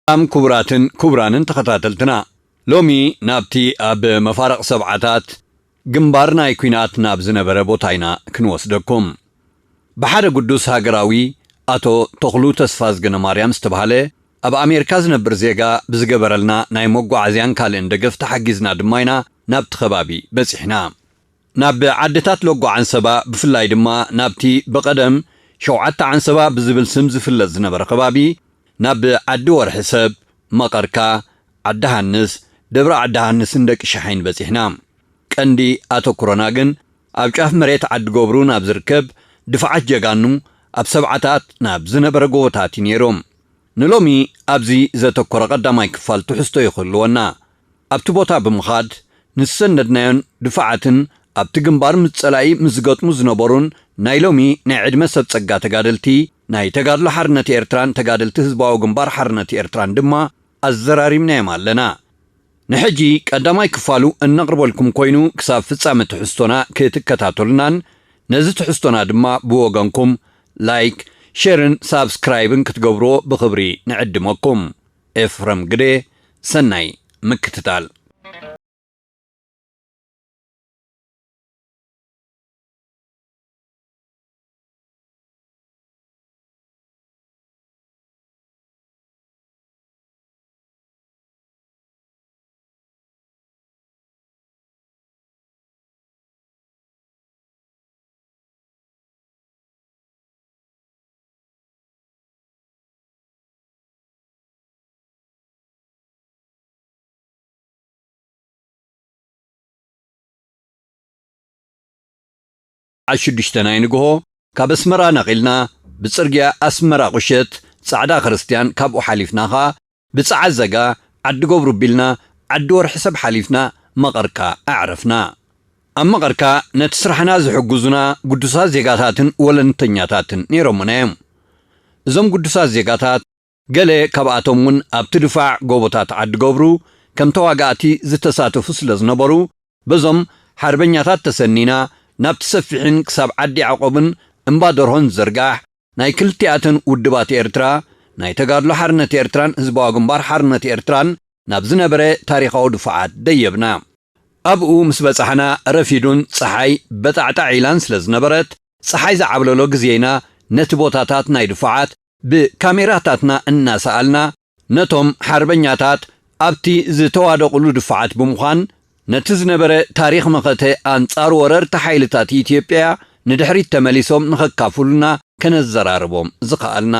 ሰላም ክቡራትን ክቡራንን ተኸታተልትና፣ ሎሚ ናብቲ ኣብ መፋርቕ ሰብዓታት ግንባር ናይ ኲናት ናብ ዝነበረ ቦታ ኢና ክንወስደኩም። ብሓደ ግዱስ ሃገራዊ ኣቶ ተኽሉ ተስፋዝግነ ማርያም ዝተባህለ ኣብ ኣሜሪካ ዝነብር ዜጋ ብዝገበረልና ናይ መጓዓዝያን ካልእን ደገፍ ተሓጊዝና ድማ ኢና ናብቲ ከባቢ በጺሕና። ናብ ዓድታት ሎጎ ዓንሰባ፣ ብፍላይ ድማ ናብቲ ብቐደም ሸውዓተ ዓንሰባ ብዝብል ስም ዝፍለጥ ዝነበረ ከባቢ፣ ናብ ዓዲ ወርሒ ሰብ፣ መቐርካ፣ ዓዲ ሃንስ፣ ደብረ ዓዲ ሃንስን ደቂ ሸሓይን በጺሕና። ቀንዲ ኣተኩሮና ግን ኣብ ጫፍ መሬት ዓዲ ገብሩ ናብ ዝርከብ ድፋዓት ጀጋኑ ኣብ ሰብዓታት ናብ ዝነበረ ጎቦታት እዩ ነይሩ። ንሎሚ ኣብዚ ዘተኮረ ቀዳማይ ክፋል ትሕዝቶ እዩ ክህልወና። ኣብቲ ቦታ ብምኻድ ንዝሰነድናዮን ድፋዓትን ኣብቲ ግንባር ምስ ጸላኢ ምስ ዝገጥሙ ዝነበሩን ናይ ሎሚ ናይ ዕድመ ሰብ ጸጋ ተጋደልቲ ናይ ተጋድሎ ሓርነት ኤርትራን ተጋደልቲ ህዝባዊ ግንባር ሓርነት ኤርትራን ድማ ኣዘራሪብናዮም ኣለና። ንሕጂ ቀዳማይ ክፋሉ እነቕርበልኩም ኮይኑ ክሳብ ፍጻመ ትሕዝቶና ክትከታተሉናን ነዚ ትሕዝቶና ድማ ብወገንኩም ላይክ፣ ሼርን ሳብስክራይብን ክትገብርዎ ብኽብሪ ንዕድመኩም። ኤፍረም ግደ፣ ሰናይ ምክትታል። ዓል ሽዱሽተ ናይ ንግሆ ካብ ኣስመራ ነቒልና ብጽርግያ ኣስመራ ቁሸት ጻዕዳ ክርስትያን ካብኡ ሓሊፍና ኸኣ ብጸዓዘጋ ዓዲ ገብሩ ቢልና ዓዲ ወርሒ ሰብ ሓሊፍና መቐርካ ኣዕረፍና። ኣብ መቐርካ ነቲ ስራሕና ዝሕግዙና ግዱሳት ዜጋታትን ወለንተኛታትን ነይሮምና እዮም። እዞም ግዱሳት ዜጋታት ገለ ካብኣቶም እውን ኣብቲ ድፋዕ ጎቦታት ዓዲ ገብሩ ከም ተዋጋእቲ ዝተሳተፉ ስለ ዝነበሩ፣ በዞም ሓርበኛታት ተሰኒና ናብቲ ሰፊሕን ክሳብ ዓዲ ያዕቆብን እምባ ደርሆን ዝዝርጋሕ ናይ ክልቲኣተን ውድባት ኤርትራ፣ ናይ ተጋድሎ ሓርነት ኤርትራን ህዝባዊ ግንባር ሓርነት ኤርትራን ናብ ዝነበረ ታሪኻዊ ድፋዓት ደየብና። ኣብኡ ምስ በጻሕና ረፊዱን ጸሓይ በጣዕጣዕ ኢላን ስለ ዝነበረት፣ ጸሓይ ዝዓብለሎ ግዜ ኢና ነቲ ቦታታት ናይ ድፋዓት ብካሜራታትና እናሰኣልና፣ ነቶም ሓርበኛታት ኣብቲ ዝተዋደቑሉ ድፋዓት ብምዃን፣ ነቲ ዝነበረ ታሪኽ መኸተ ኣንጻር ወረርቲ ሓይልታት ኢትዮጵያ ንድሕሪት ተመሊሶም ንኸካፍሉና ከነዘራርቦም ዝኸኣልና።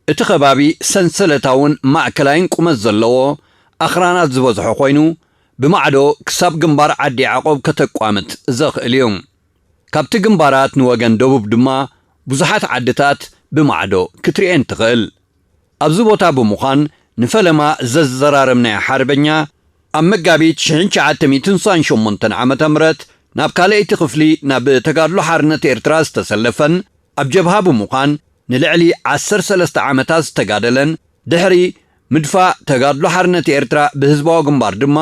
እቲ ከባቢ ሰንሰለታውን ማእከላይን ቁመት ዘለዎ ኣኽራናት ዝበዝሖ ኮይኑ፣ ብማዕዶ ክሳብ ግንባር ዓዲ ያዕቆብ ከተቋምት ዘኽእል እዩ። ካብቲ ግንባራት ንወገን ደቡብ ድማ ብዙሓት ዓድታት ብማዕዶ ክትርእየን ትኽእል። ኣብዚ ቦታ ብምዃን ንፈለማ ዘዘራረብናዮ ሓርበኛ፣ ኣብ መጋቢት ሽሕን ትሽዓተ ሚእትን ስሳን ሸሞንተን ዓመተ ምህረት ናብ ካልኣይቲ ክፍሊ ናብ ተጋድሎ ሓርነት ኤርትራ ዝተሰለፈን ኣብ ጀብሃ ብምዃን ንልዕሊ ዓሰርተ ሰለስተ ዓመታት ዝተጋደለን፣ ድሕሪ ምድፋእ ተጋድሎ ሓርነት ኤርትራ ብህዝባዊ ግንባር ድማ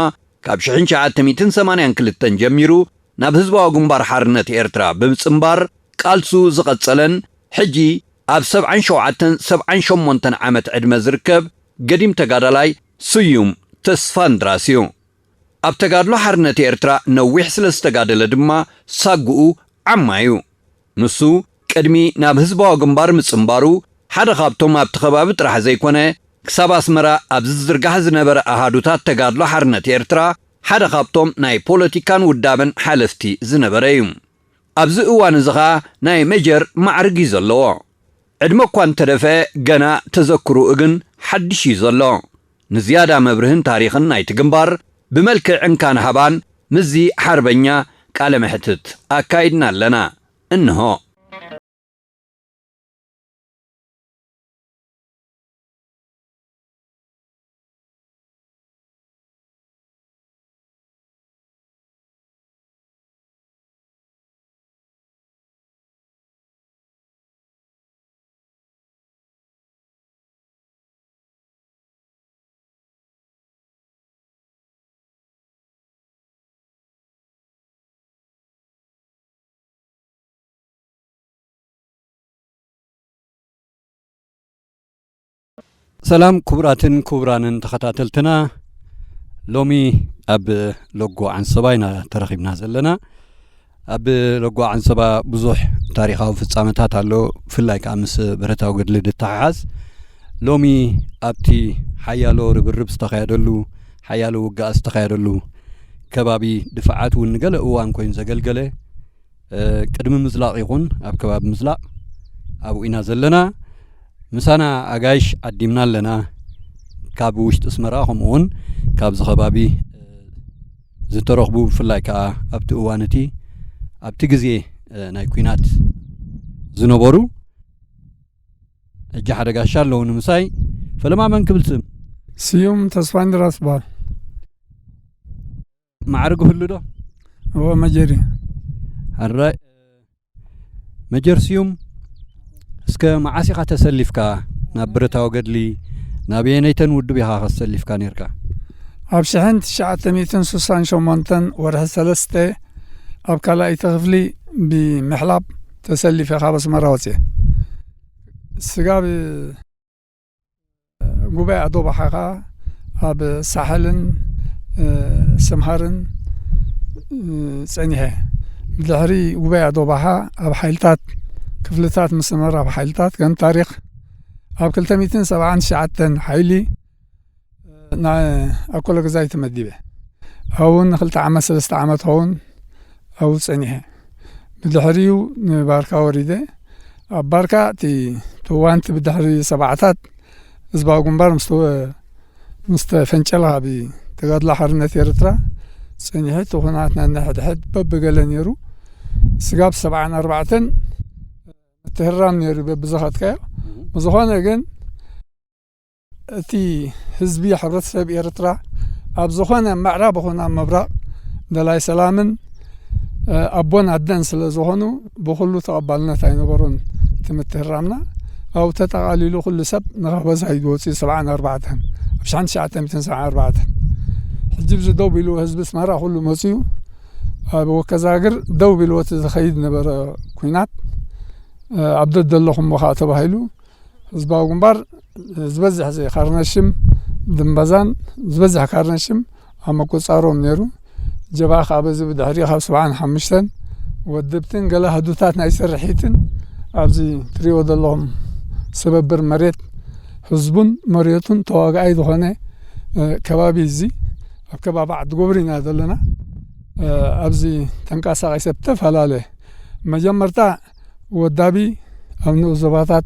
ካብ ሽሕን ትሽዓተ ሚእትን ሰማንያን ክልተን ጀሚሩ ናብ ህዝባዊ ግንባር ሓርነት ኤርትራ ብምጽንባር ቃልሱ ዝቐጸለን፣ ሕጂ ኣብ ሰብዓን ሸውዓተን ሰብዓን ሸሞንተን ዓመት ዕድመ ዝርከብ ገዲም ተጋዳላይ ስዩም ተስፋንድራስ እዩ። ኣብ ተጋድሎ ሓርነት ኤርትራ ነዊሕ ስለ ዝተጋደለ ድማ ሳጉኡ ዓማ እዩ። ንሱ ቅድሚ ናብ ህዝባዊ ግንባር ምጽንባሩ ሓደ ካብቶም ኣብቲ ከባቢ ጥራሕ ዘይኮነ ክሳብ ኣስመራ ኣብ ዝዝርጋሕ ዝነበረ ኣሃዱታት ተጋድሎ ሓርነት ኤርትራ ሓደ ካብቶም ናይ ፖለቲካን ውዳበን ሓለፍቲ ዝነበረ እዩ። ኣብዚ እዋን እዚ ኸኣ ናይ ሜጀር ማዕርግ እዩ ዘለዎ። ዕድመ እኳ እንተደፍአ፣ ገና ተዘክሮኡ ግን ሓድሽ እዩ ዘሎ። ንዝያዳ መብርህን ታሪኽን ናይቲ ግንባር ብመልክዕ እንካን ሃባን ምስዚ ሓርበኛ ቃለ መሕትት ኣካይድና ኣለና። እንሆ። ሰላም ክቡራትን ክቡራንን ተኸታተልትና፣ ሎሚ ኣብ ሎጎ ዓንሰባ ኢና ተረኺብና ዘለና። ኣብ ሎጎ ዓንሰባ ብዙሕ ታሪኻዊ ፍጻመታት ኣሎ፣ ብፍላይ ከኣ ምስ ብረታዊ ገድሊ ዝተሓሓዝ። ሎሚ ኣብቲ ሓያሎ ርብርብ ዝተኻየደሉ፣ ሓያሎ ውግኣት ዝተኻየደሉ ከባቢ ድፋዓት እውን ንገለ እዋን ኮይኑ ዘገልገለ፣ እ፣ ቅድሚ ምዝላቕ ይኹን ኣብ ከባቢ ምዝላቕ ኣብኡ ኢና ዘለና። ምሳና ኣጋይሽ ዓዲምና ኣለና። ካብ ውሽጢ ኣስመራ ከምኡ እውን ካብዚ ከባቢ፣ እ፣ ዝተረኽቡ፣ ብፍላይ ከኣ ኣብቲ እዋን እቲ፣ ኣብቲ ግዜ፣ እ፣ ናይ ኲናት ዝነበሩ፣ ሕጂ ሓደ ጋሻ ኣለዉ ንምሳይ። ፈለማ መን ክብል ስም? ስዩም ተስፋንድራስ ይበሃል። ማዕርግ ህሉ ዶ? እወ፣ መጀር እዩ። ሕራይ። መጀር ስዩም፣ እስከ መዓስ ኢኻ ተሰሊፍካ ናብ ብረታዊ ገድሊ? ናበየነይተን ውድብ ኢኻ ተሰሊፍካ ነይርካ? ኣብ ሽሕን ትሽዓተ ሚእትን ስሳን ሸሞንተን ወርሒ ሰለስተ ኣብ ካልኣይቲ ክፍሊ ብምሕላብ ተሰሊፈ ካብ ኣስመራ ወፅየ። ስጋብ ጉባኤ ኣዶባሓ ኸዓ ኣብ ሳሕልን፣ እ፣ ሰምሃርን፣ እ፣ ጸኒሐ። ብድሕሪ ጉባኤ ኣዶባሓ ኣብ ሓይልታት፣ ክፍልታት ምስ ነበረ ኣብ ሓይልታት ከም ታሪኽ ኣብ ክልተ ሚእትን ሰብዓን ትሽዓተን ሓይሊ፣ እ፣ ና-፣ ኣኮለ ገዛይ ተመዲበ። ኣብኡ ንክልተ ዓመት፣ ሰለስተ ዓመት ኸውን ኣብኡ ጸኒሐ። ብድሕሪኡ ንባርካ ወሪደ። ኣብ ባርካ እቲ ትዋንቲ ብድሕሪ ሰብዓታት ህዝባዊ ግንባር ምስ ተወ-፣ ምስ ተፈንጨለ ካብ ተጋድሎ ሓርነት ኤርትራ ጸኒሐ። እቲ ኹናት ናይ ሕድሕድ በብገለ ነይሩ። ስጋብ ሰብዓን ኣርባዕተን ምትህራም ነይሩ በብዝኸድካዮ። ብዝኾነ ግን እቲ ህዝቢ፣ ሕብረተሰብ ኤርትራ ኣብ ዝኾነ ምዕራብ ይኹን ኣብ ምብራቕ ደላይ ሰላምን፣ እ፣ ኣቦን ኣደን ስለ ዝኾኑ ብኹሉ ተቐባልነት ኣይነበሮን እቲ ምትህራምና። ኣብኡ ተጠቓሊሉ ኩሉ ሰብ ንኻበዛ እዩ ዝወፅእ። ሰብዓን ኣርባዕተን፣ ኣብ ሽሕን ትሽዓተ ሚእትን ሰብዓን ኣርባዕተን ሕጂ ብዚ ደው ኢሉ ህዝቢ ኣስመራ ኩሉ መፅዩ ኣብ ወከዛግር ደው ኢልዎ እቲ ዝኸይድ ነበረ ኲናት፣ እ፣ ኣብ ደደለኹም ከዓ ተባሂሉ ህዝባዊ ግንባር ዝበዝሕ እዚ ካርነሽም ድምበዛን ዝበዝሕ ካርነሽም ኣብ መቆጻሮም ነይሩ። ጀብሃ ከዓ በዚ ብድሕሪ ካብ ሰብዓን ሓሙሽተን ወድብትን ገለ ኣሃዱታት ናይ ስርሒትን ኣብዚ ትሪእዎ ዘለኹም ስብብር መሬት ህዝቡን መሬቱን ተዋጋኣይ ዝኾነ፣ እ፣ ከባቢ እዚ ኣብ ከባቢ ዓዲ ጎብሪ ኢና ዘለና። እ፣ ኣብዚ ተንቀሳቒሰ ብተፈላለየ መጀመርታ ወዳቢ ኣብ ንኡስ ዞባታት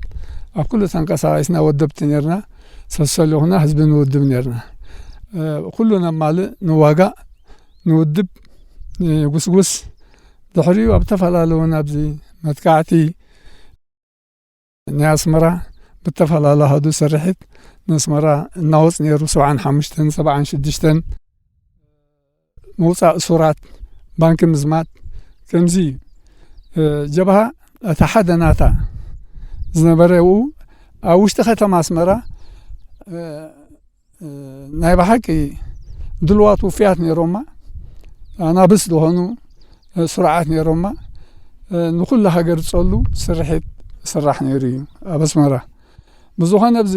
ኣብ ኩሉ ተንቀሳቒስና ወደብቲ ነርና፣ ሰሰሊኹና ህዝቢ ንውድብ ነርና። እ፣ ኩሉ ነማልእ፣ ንዋጋእ፣ ንውድብ፣ ንጉስጉስ። ድሕሪኡ ኣብ ተፈላለዩ እውን ኣብዚ መጥቃዕቲ ናይ ኣስመራ ብተፈላለዩ ኣሃዱ ስርሒት ንኣስመራ እናወፅ ነይሩ፣ ሰብዓን ሓሙሽተን፣ ሰብዓን ሽዱሽተን። ምውፃእ እሱራት፣ ባንኪ ምዝማት፣ ከምዚ እዩ። እ፣ ጀብሃ እቲ ሓደ ናታ ዝነበረ፣ ኣብኡ ኣብ ውሽጢ ከተማ ኣስመራ፣ እ፣ እ፣ ናይ ብሓቂ ድልዋት ውፍያት ነይሮማ፣ ኣናብስ ዝኾኑ፣ እ፣ ስሩዓት ነይሮማ፣ እ፣ ንኩሉ ሃገር ዝጸሉ ስርሒት ስራሕ ነይሩ እዩ ኣብ ኣስመራ። ብዝኾነ ኣብዚ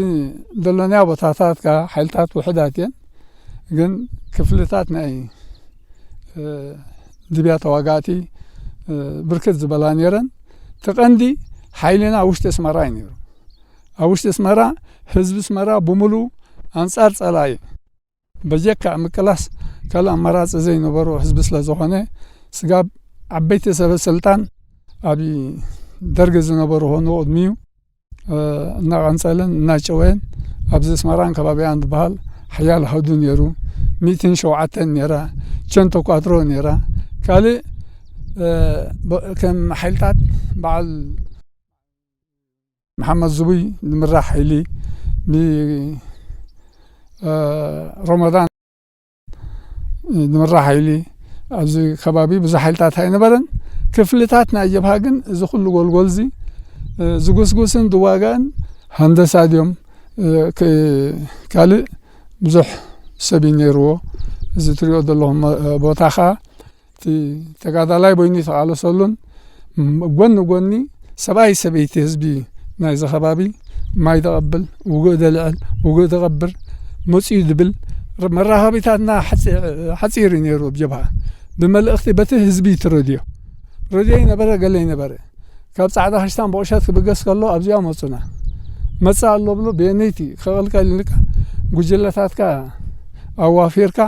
ዘለናዮ ቦታታት ከኣ ሓይልታት ውሑዳት እየን፣ ግን ክፍልታት ናይ፣ እ፣ ሊብያ ተዋጋእቲ፣ እ፣ ብርክት ዝበላ ነይረን። እቲ ቀንዲ ሓይልና ኣብ ውሽጢ ኣስመራ እዩ ነይሩ። ኣብ ውሽጢ ኣስመራ ህዝቢ ኣስመራ ብምሉኡ ኣንጻር ጸላኢ በጀካ ምቅላስ ካልእ ኣማራጺ ዘይነበሮ ህዝቢ ስለ ዝኾነ፣ ስጋብ ዓበይቲ ሰበ ስልጣን ኣብ ደርጊ ዝነበሩ ኾኑ ቅድሚኡ፣ እ፣ እናቐንጸለን እናጨወየን ኣብዚ ኣስመራን ከባቢያን ዝበሃል ሓያል ኣሃዱ ነይሩ። ሚእትን ሸውዓተን ነይራ፣ ቸንቶ ኳትሮ ነይራ። ካልእ፣ እ፣ ብ-፣ ከም ሓይልታት በዓል መሓመድ ዝቡይ ዝምራሕ ሓይሊ፣ ብ-፣ እ፣ ረመዳን ዝምራሕ ሓይሊ፣ ኣብዚ ከባቢ ብዙሕ ሓይልታት ኣይነበረን። ክፍልታት ናይ ጀብሃ ግን እዚ ኩሉ ጎልጎልዚ፣ እ፣ ዝጉስጉስን ዝዋጋእን ሃንደሳ ድዮም፣ እ፣ ክ-፣ ካልእ ብዙሕ ሰብ እዩ ነይርዎ። እዚ ትሪኦ ዘለኹም፣ እ፣ ቦታ ኸኣ እቲ ተጋዳላይ በይኑ ይተቓለሰሉን፣ ም-፣ ጎኒ ጎኒ ሰብኣይ ሰበይቲ ህዝቢ ናይዚ ከባቢ ማይ ዘቐብል፣ ውግእ ዘልዕል፣ ውግእ ዘቐብር፣ መፅኡ ዝብል፣ መራኸቢታትና ሓፂ-፣ ሓፂር እዩ ነይሩ። ኣብ ጀብሃ ብመልእኽቲ በቲ ህዝቢ ትረድዮ። ረድዮ ይነበረ፣ ገለ ይነበረ። ካብ ጻዕዳ ክሽታን ብቑሸት ክብገስ ከሎ ኣብዚኣ መፁና። መፃ ኣሎ ብሎ ብየነይቲ ክቕልቀል ኢልካ ጉጅለታትካ ኣዋፊርካ፣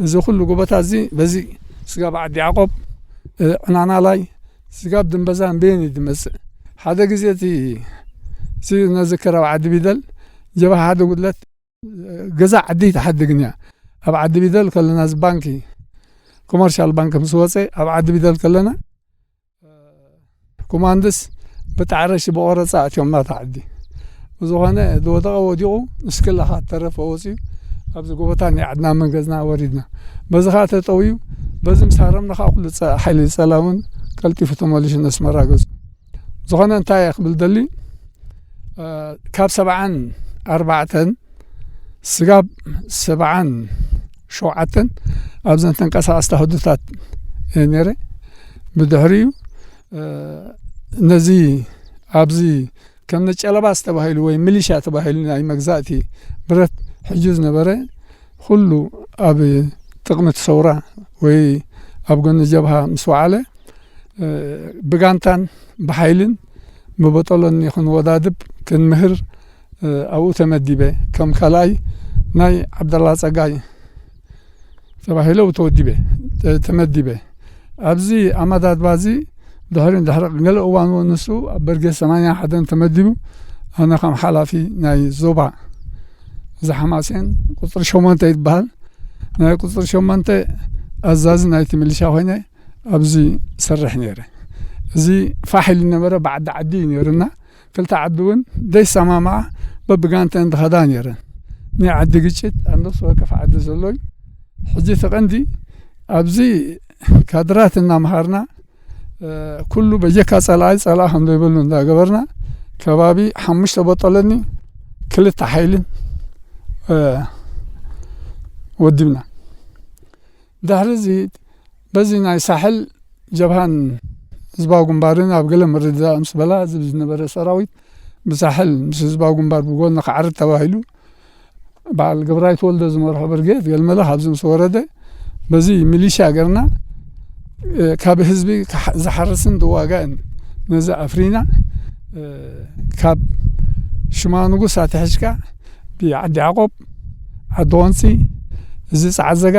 እዚ ኩሉ ጎቦታት እዚ በዚ ስጋብ ዓዲ ያዕቆብ፣ እ፣ ዕናናላይ፣ ስጋብ ድንበዛን በየን እዩ ዝመጽእ። ሓደ ግዜ እቲ፣ እዚ ነዝክር ኣብ ዓዲ ቢደል ጀብሃ ሓደ ጉድለት፣ እ፣ ገዛ ዓዲ ተሓድግን እያ። ኣብ ዓዲ ቢደል ከለና እዚ ባንኪ፣ ኮመርሻል ባንክ ምስ ወጸ ኣብ ዓዲ ቢደል ከለና፣ ኮማንድስ ብጣዕረሽ ብቆረፃ ኣትዮም ናታ ዓዲ። ብዝኾነ ዝወደቐ ወዲቑ፣ ንስክላ ካብ ተረፈ ወፂኡ፣ ኣብዚ ጎቦታት ናይ ዓድና መንገዝና ወሪድና። በዚ ኸዓ ተጠውዩ፣ በዚ ምስ ሃረምና ኸዓ ኩሉ ፀ-፣ ሓይሊ ፀላውን ቀልጢፉ ተመሊሱ ነስመራ ገፁ። ዝኾነ እንታይ እየ ክብል ደሊ፣ እ፣ ካብ ሰብዓን ኣርባዕተን ስጋብ ሰብዓን ሸውዓተን ኣብዘን ተንቀሳቐስቲ ኣህዱታት እየ ነይረ። ብድሕሪኡ፣ እ፣ ነዚ ኣብዚ ከም ነጨለባ ዝተባሂሉ ወይ ሚሊሻ ተባሂሉ ናይ መግዛእቲ ብረት ሕጁ ዝነበረ ኩሉ ኣብ ጥቕሚ እቲ ሰውራ ወይ ኣብ ጎኒ ጀብሃ ምስ ወዓለ፣ እ፣ ብጋንታን ብሓይልን ብበጠሎኒ ክንወዳድብ ክንምህር፣ እ፣ ኣብኡ ተመዲበ። ከም ካልኣይ ናይ ዓብደላ ጸጋይ ተባሂለ ተወዲበ፣ ተ-፣ ተመዲበ። ኣብዚ ኣመዳድባ እዚ ድሕሪ፣ ድሕሪ ገለ እዋን እውን ንሱ ኣብ በርጌድ ሰማንያ ሓደን ተመዲቡ፣ ኣነ ከም ሓላፊ ናይ ዞባ እዚ ሓማሴን ቁጽሪ ሸሞንተ ይበሃል። ናይ ቁጽሪ ሸሞንተ ኣዛዚ ናይቲ ሚሊሻ ኮይነ ኣብዚ ሰርሕ ነይረ። እዚ ፋሕ ኢሉ ነበረ፣ ብዓዲ ዓዲ እዩ ነይሩና። ክልተ ዓዲ እውን ዘይሰማማዓ በብጋንተን ዝኸዳ ነይረን። ናይ ዓዲ ግጭት ኣብ ነፍሲ ወከፍ ዓዲ ዘሎ እዩ። ሕጂ እቲ ቀንዲ ኣብዚ ካድራት እናምሃርና፣ እ፣ ኩሉ በጀካ ጸላኢ ጸላኢ ከም ዘይበሉ እንዳገበርና ከባቢ ሓሙሽተ በጠለኒ ክልተ ሓይልን፣ እ፣ ወዲብና። ድሕሪ እዚ በዚ ናይ ሳሕል ጀብሃን ህዝባዊ ግንባርን ኣብ ገለ ምርድዳእ ምስ በላ፣ እዚ ዝነበረ ሰራዊት ብሳሕል ምስ ህዝባዊ ግንባር ብጎኒ ክዓርድ ተባሂሉ፣ በዓል ገብራይ ተወልደ ዝመርሖ ብርጌድ ገልመለ ካብዚ ምስ ወረደ፣ በዚ ሚሊሻ ገርና፣ እ፣ ካብ ህዝቢ ክሓ-፣ ዝሓርስን ዝዋጋእን ነዚ ኣፍሪና፣ እ፣ ካብ ሽማ ንጉስ ኣትሒዝካ ብዓዲ ያዕቆብ፣ ዓዲ ወንፂ፣ እዚ ጸዓዘጋ፣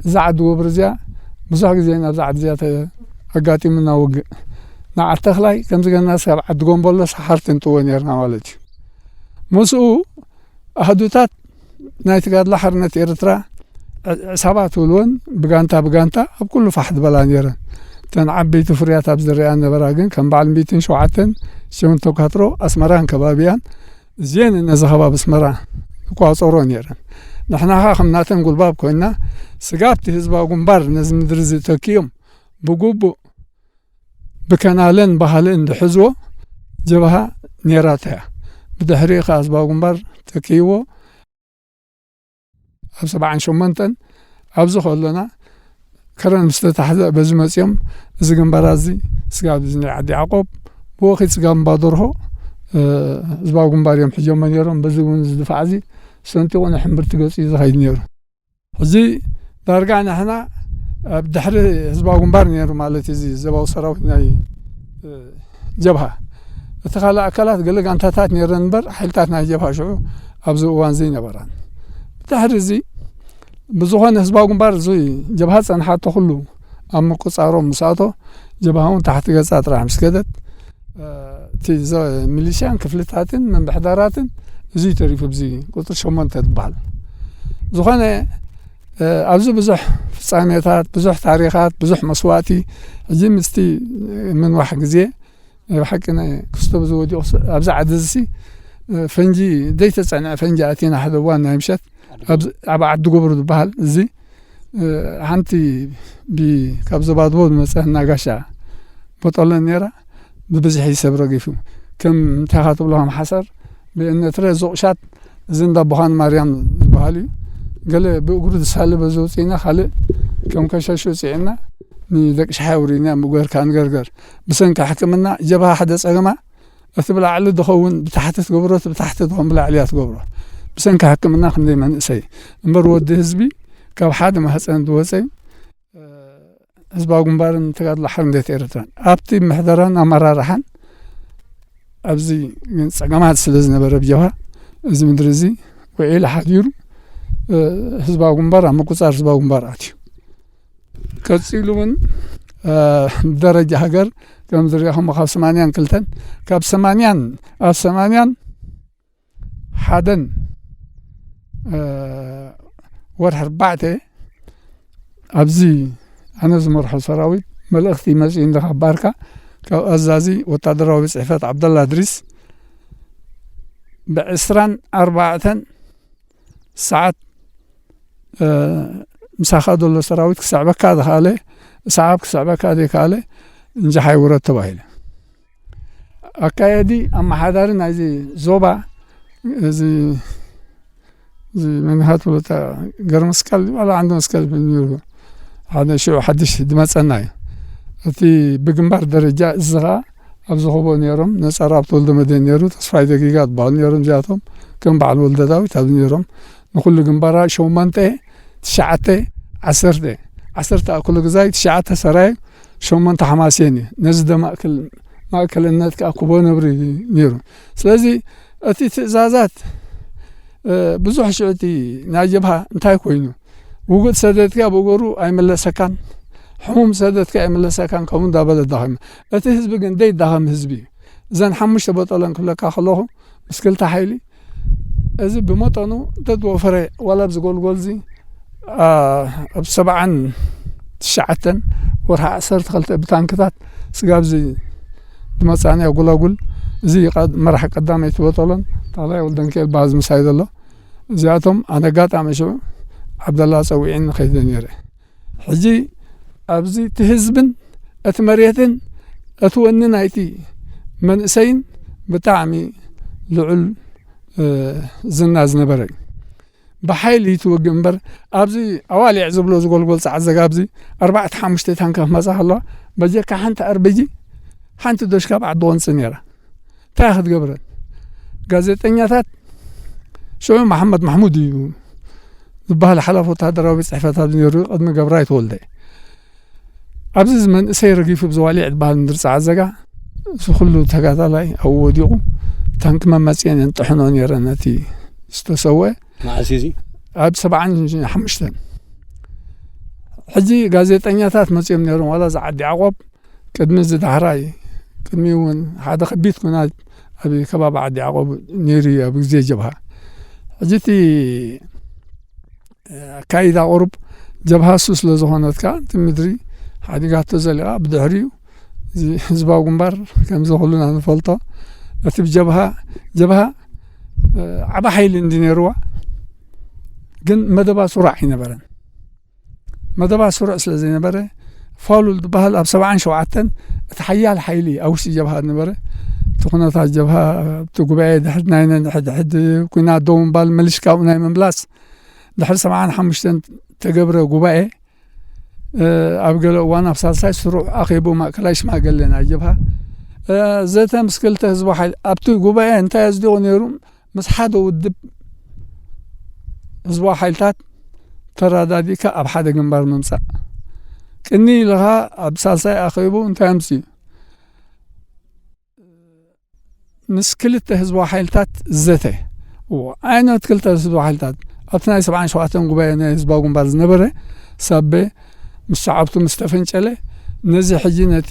እዛ ዓዲ ወብሪ እዚኣ ብዙሕ ግዜ ናብዛ ዓዲ እዚኣ ተ-፣ ኣጋጢሙና ውግእ። ንዓዲ ተኽላይ ከምዚ ገና ስጋብ ዓዲ ጎንበሎ ሰሓርቲ ንጥዎ ነርና ማለት እዩ። ምስኡ ኣህዱታት ናይ ተጋድሎ ሓርነት ኤርትራ ዕ-፣ ዕሳባ ትብልወን ብጋንታ ብጋንታ ኣብ ኩሉ ፋሕ ዝበላ ነይረን። እተን ዓበይቲ ፍርያት ኣብ ዝረኣ ነበራ ግን ከም በዓል ሚእትን ሸውዓተን፣ ሸውንተ ካትሮ፣ ኣስመራን ከባቢያን እዚአን ነዚ ከባቢ ኣስመራ ይቋጸሮ ነይረን። ንሕና ኸኣ ከም ናተን ጉልባብ ኮይና፣ ስጋብቲ ህዝባዊ ግንባር ነዚ ምድሪ እዚ ተኪኦም ብግቡእ ብከናለን ባህልን ዝሕዝዎ ጀብሃ ነይራታ እያ። ብድሕሪኡ ኸኣ ህዝባዊ ግንባር ተኪይዎ ኣብ ሰብዓን ሸሞንተን ኣብዚ ከሎና ከረን ምስ ተታሕዘ በዚ መጺኦም እዚ ግንባራት እዚ ስጋብ እዚ ናይ ዓዲ ያዕቆብ ብወኺት ስጋብ እምባ ደርሆ፣ እ፣ ህዝባዊ ግንባር እዮም ሒዞሞ ነይሮም። በዚ እውን እዚ ድፋዕ እዚ ሰንጢቑ ንሕምብርቲ ገጹ እዩ ዝኸይድ ነይሩ። ሕጂ ዳርጋ ንሕና ኣብ ድሕሪ ህዝባዊ ግንባር ነይሩ ማለት እዩ፣ እዚ ዘባዊ ሰራዊት ናይ፣ እ፣ ጀብሃ። እቲ ካልእ ኣካላት ገለ ጋንታታት ነይረን እምበር፣ ሓይልታት ናይ ጀብሃ ሽዑ ኣብዚ እዋን ዘይነበራን። ብድሕሪ እዚ ብዝኾነ ህዝባዊ ግንባር እዚ ጀብሃ ጸንሓቶ ኩሉ ኣብ ምቁጻሮም ምስ ኣቶ፣ ጀብሃ እውን ታሕቲ ገጻ ጥራሕ ምስ ከደት፣ እ፣ እቲ ዘ-፣ ሚሊሽያን ክፍልታትን ምምሕዳራትን እዚ ተሪፉ፣ ኣብዚ ቁጽሪ ሸሞንተ ትበሃል። ዝኾነ፣ እ፣ ኣብዚ ብዙሕ ፍጻሜታት፣ ብዙሕ ታሪኻት፣ ብዙሕ መስዋእቲ፣ ሕጂ ምስቲ ምንዋሕ ግዜ፣ ናይ ብሓቂ ናይ ክስቶ ብዝወዲቑ ስ-፣ ኣብዚ ዓዲ እዚ፣ እ፣ ፈንጂ፣ ዘይተጸንዐ ፈንጂ ኣቲና ሓደ እዋን ናይ ምሸት፣ ኣብዚ፣ ኣብ ዓዲ ጎብሩ ዝበሃል እዚ፣ እ፣ ሓንቲ ብ-፣ ካብ ዞባ ድቦ ዝመጸ ናጋሻ ቦጠለን ነይራ፣ ብብዝሒ ሰብ ረጊፉ። ከም እንታይ ኢኻ ትብሎ፣ ከም ሓሰር፣ ብእነትረ፣ ዙቕ ሻት፣ እዚ እንዳ ቦኻን ማርያም ዝበሃል እዩ። ገለ ብእግሩ ዝሳለ በዚ ውፅኢና፣ ካልእ ከም ከሸሹ ውፅዒና፣ ንደቂ ሸሓ ውሪድና፣ ምገርካ ንገርገር። ብሰንኪ ሕክምና፣ ጀብሃ ሓደ ጸገማ፣ እቲ ብላዕሊ ዝኸውን ብታሕቲ ትገብሮ፣ እቲ ብታሕቲ ዝኸውን ብላዕሊ እያ ትገብሮ። ብሰንኪ ሕክምና ክንደይ መንእሰይ እምበር፣ ወዲ ህዝቢ ካብ ሓደ ማህፀን ዝወፀ ህዝባዊ ግንባርን ተጋድሎ ሓርነት ኤርትራን ኣብቲ ምሕደራን ኣመራርሓን ኣብዚ ግን ጸገማት ስለ ዝነበረ ብጀብሃ እዚ ምድሪ እዚ ውዒሉ ሓዲሩ፣ እ፣ ህዝባዊ ግንባር ኣብ ምቁጻር ህዝባዊ ግንባር ኣትዩ። ቀጺሉ እውን፣ እ፣ ብደረጃ ሃገር ከም ዝሪኣኹም ካብ ሰማንያን ክልተን፣ ካብ ሰማንያን፣ ኣብ ሰማንያን ሓደን፣ እ፣ ወርሒ ኣርባዕተ ኣብዚ ኣነ ዝመርሖ ሰራዊት መልእኽቲ መጺኡ እንደ ካብ ባርካ፣ ካብ ኣዛዚ ወታደራዊ ጽሕፈት ዓብደላ እድሪስ፣ ብዕስራን ኣርባዕተን ሰዓት፣ እ፣ ምሳኻ ዘሎ ሰራዊት ክስዕበካ ዝኸኣለ፣ ሰዓብ ክስዕበካ ዘይከኣለ እንጃሓይ ውረድ ተባሂለ። ኣካየዲ ኣመሓዳሪ ናይዚ ዞባ፣ እዚ፣ እዚ መንሃት ብሎታ ገር መስቀል ዋላ ዓንዲ መስቀል ነይሩ። ሓደ ሽዑ ሓድሽ ዝመጸና እዩ። እቲ ብግንባር ደረጃ እዚ ኸኣ ኣብ ዝኸቦ ነይሮም፣ ነጸራ ኣብ ተወልደ መድህን ነይሩ፣ ተስፋይ ደጊጋ ዝበሃሉ ነይሮም። እዚኣቶም ከም በዓል ወልደ ዳዊት ኣብዚ ነይሮም። ንኹሉ ግንባራ ሸሞንተ፣ ትሽዓተ፣ ዓሰርተ፣ ዓሰርተ ኣኩለ ግዛይ፣ ትሽዓተ ሰራየ፣ ሸሞንተ ሓማሴን እዩ። ነዚ ደ ማእከል-፣ ማእከልነት ከኣ ኩቦ ነብሪ ነይሩ። ስለዚ እቲ ትእዛዛት፣ እ፣ ብዙሕ ሽዑ እቲ ናይ ጀብሃ እንታይ ኮይኑ፣ ውጉእ ሰደድካ ብእግሩ ኣይምለሰካን፣ ሕሙም ሰደድካ ኣይምለሰካን፣ ከምኡ እንዳበለ ዳኸመ። እቲ ህዝቢ ግን ደይዳኸም ህዝቢ እዩ። እዘን ሓሙሽተ በጠለን ክብለካ ከለኹ፣ ምስ ክልተ ሓይሊ፣ እዚ ብመጠኑ እንተዝወፈረ፣ ዋላ ኣብዚ ጎልጎልዚ፣ ኣ፣ ኣብ ሰብዓን ትሽዓተን ወርሒ ዓሰርተ ክልተ ብታንክታት ስጋብዚ ዝመጻእናዮ ጎላጉል፣ እዚ ቀድ-፣ መራሒ ቀዳመይቲ በጠሎን፣ ታላይ ወልደንኪኤል በሃዚ ምሳይ ዘሎ። እዚኣቶም ኣነ ኣጋጣሚ ሽዑ ዓብደላ ጸዊዕኒ ከይደ ነይረ። ሕጂ ኣብዚ እቲ ህዝብን እቲ መሬትን እቲ ወኒ ናይቲ መንእሰይን ብጣዕሚ ልዑል፣ እ፣ ዝና ዝነበረ እዩ። ብሓይሊ እዩ ትውግእ እምበር፣ ኣብዚ ኣዋሊዕ ዝብሎ ዝጎልጎል ጸዓት ዘጋ ኣብዚ ኣርባዕተ ሓሙሽተ ታንካ ክመጻ ከለዋ፣ በጀካ ሓንቲ ኣርበጂ ሓንቲ ዶሽካ ብዓዲ ቆንጺ ነይራ። እንታይ ክትገብረን? ጋዜጠኛታት ሽዑ መሓመድ ማሕሙድ እዩ ዝበሃል ሓላፊ ወታደራዊ ቤት ጽሕፈት ኣብዚ ነይሩ፣ ቅድሚ ገብራይ ተወልደ። ኣብዚ እዚ መንእሰይ ረጊፉ ብዘዋሊዕ ዝበሃል ምድሪ ጸዓት ዘጋ፣ እዚ ኩሉ ተጋዳላይ ኣብኡ ወዲቑ፣ ታንኪ መመጽየን የንጥሕኖ ነይረን ነቲ ዝተሰወአ። መዓስ እዩ እዚ? ኣብ ሰብዓን ሓሙሽተን። ሕጂ ጋዜጠኛታት መጺኦም ነይሮም፣ ዋላ እዚ ዓዲ ያዕቆብ ቅድሚ እዚ ዳሕራይ፣ ቅድሚ እውን ሓደ ከቢድ ኩናት ኣብ ከባቢ ዓዲ ያዕቆብ ነይሩ እዩ፣ ኣብ ግዜ ጀብሃ። ሕጂ እቲ ኣካይዳ ቁሩብ ጀብሃ እሱ ስለ ዝኾነት ከኣ፣ እቲ ምድሪ ሓዲጋቶ ዘሊቓ፣ ብድሕሪኡ እዚ ህዝባዊ ግንባር ከምዚ ኩልና ንፈልጦ፣ እቲ ብጀብሃ፣ ጀብሃ፣ እ፣ ዓቢ ሓይሊ እንዲ ነይርዋ፣ ግን መደባ ስሩዕ ኣይነበረን። መደባ ስሩዕ ስለ ዘይነበረ፣ ፋሉል ዝበሃል ኣብ ሰብዓን ሸውዓተን እቲ ሓያል ሓይሊ ኣብ ውሽጢ ጀብሃ ዝነበረ፣ እቲ ኩነታት ጀብሃ፣ ኣብቲ ጉባኤ ድሕሪ ናይ ነንሕድሕድ ኩናት ደው ምባል፣ መልሽ ካብኡ ናይ ምምላስ፣ ድሕሪ ሰብዓን ሓሙሽተን ተገብረ ጉባኤ፣ እ፣ ኣብ ገለ እዋን ኣብ ሳልሳይ ስሩዕ ኣኼቡ ማእከላይ ሽማግለ ናይ ጀብሃ፣ እ፣ ዘተ ምስ ክልተ ህዝባዊ ሓይሊ፣ ኣብቲ ጉባኤ እንታይ ኣጽዲቑ ነይሩ? ምስ ሓደ ውድብ ህዝባዊ ሓይልታት ተረዳዲእካ ኣብ ሓደ ግንባር ምምጻእ። ቅኒ ኢልኻ ኣብ ሳልሳይ ኣኼቡ እንታይ ኣምጽኡ? ምስ ክልተ ህዝባዊ ሓይልታት ዘተ። እዎ፣ ዓይነት ክልተ ህዝባዊ ሓይልታት? ኣብቲ ናይ ሰብዓን ሸውዓተን ጉባኤ ናይ ህዝባዊ ግንባር ዝነበረ ሳቤ ምስ ሰዓብቱ ምስ ተፈንጨለ፣ ነዚ ሕጂ ነቲ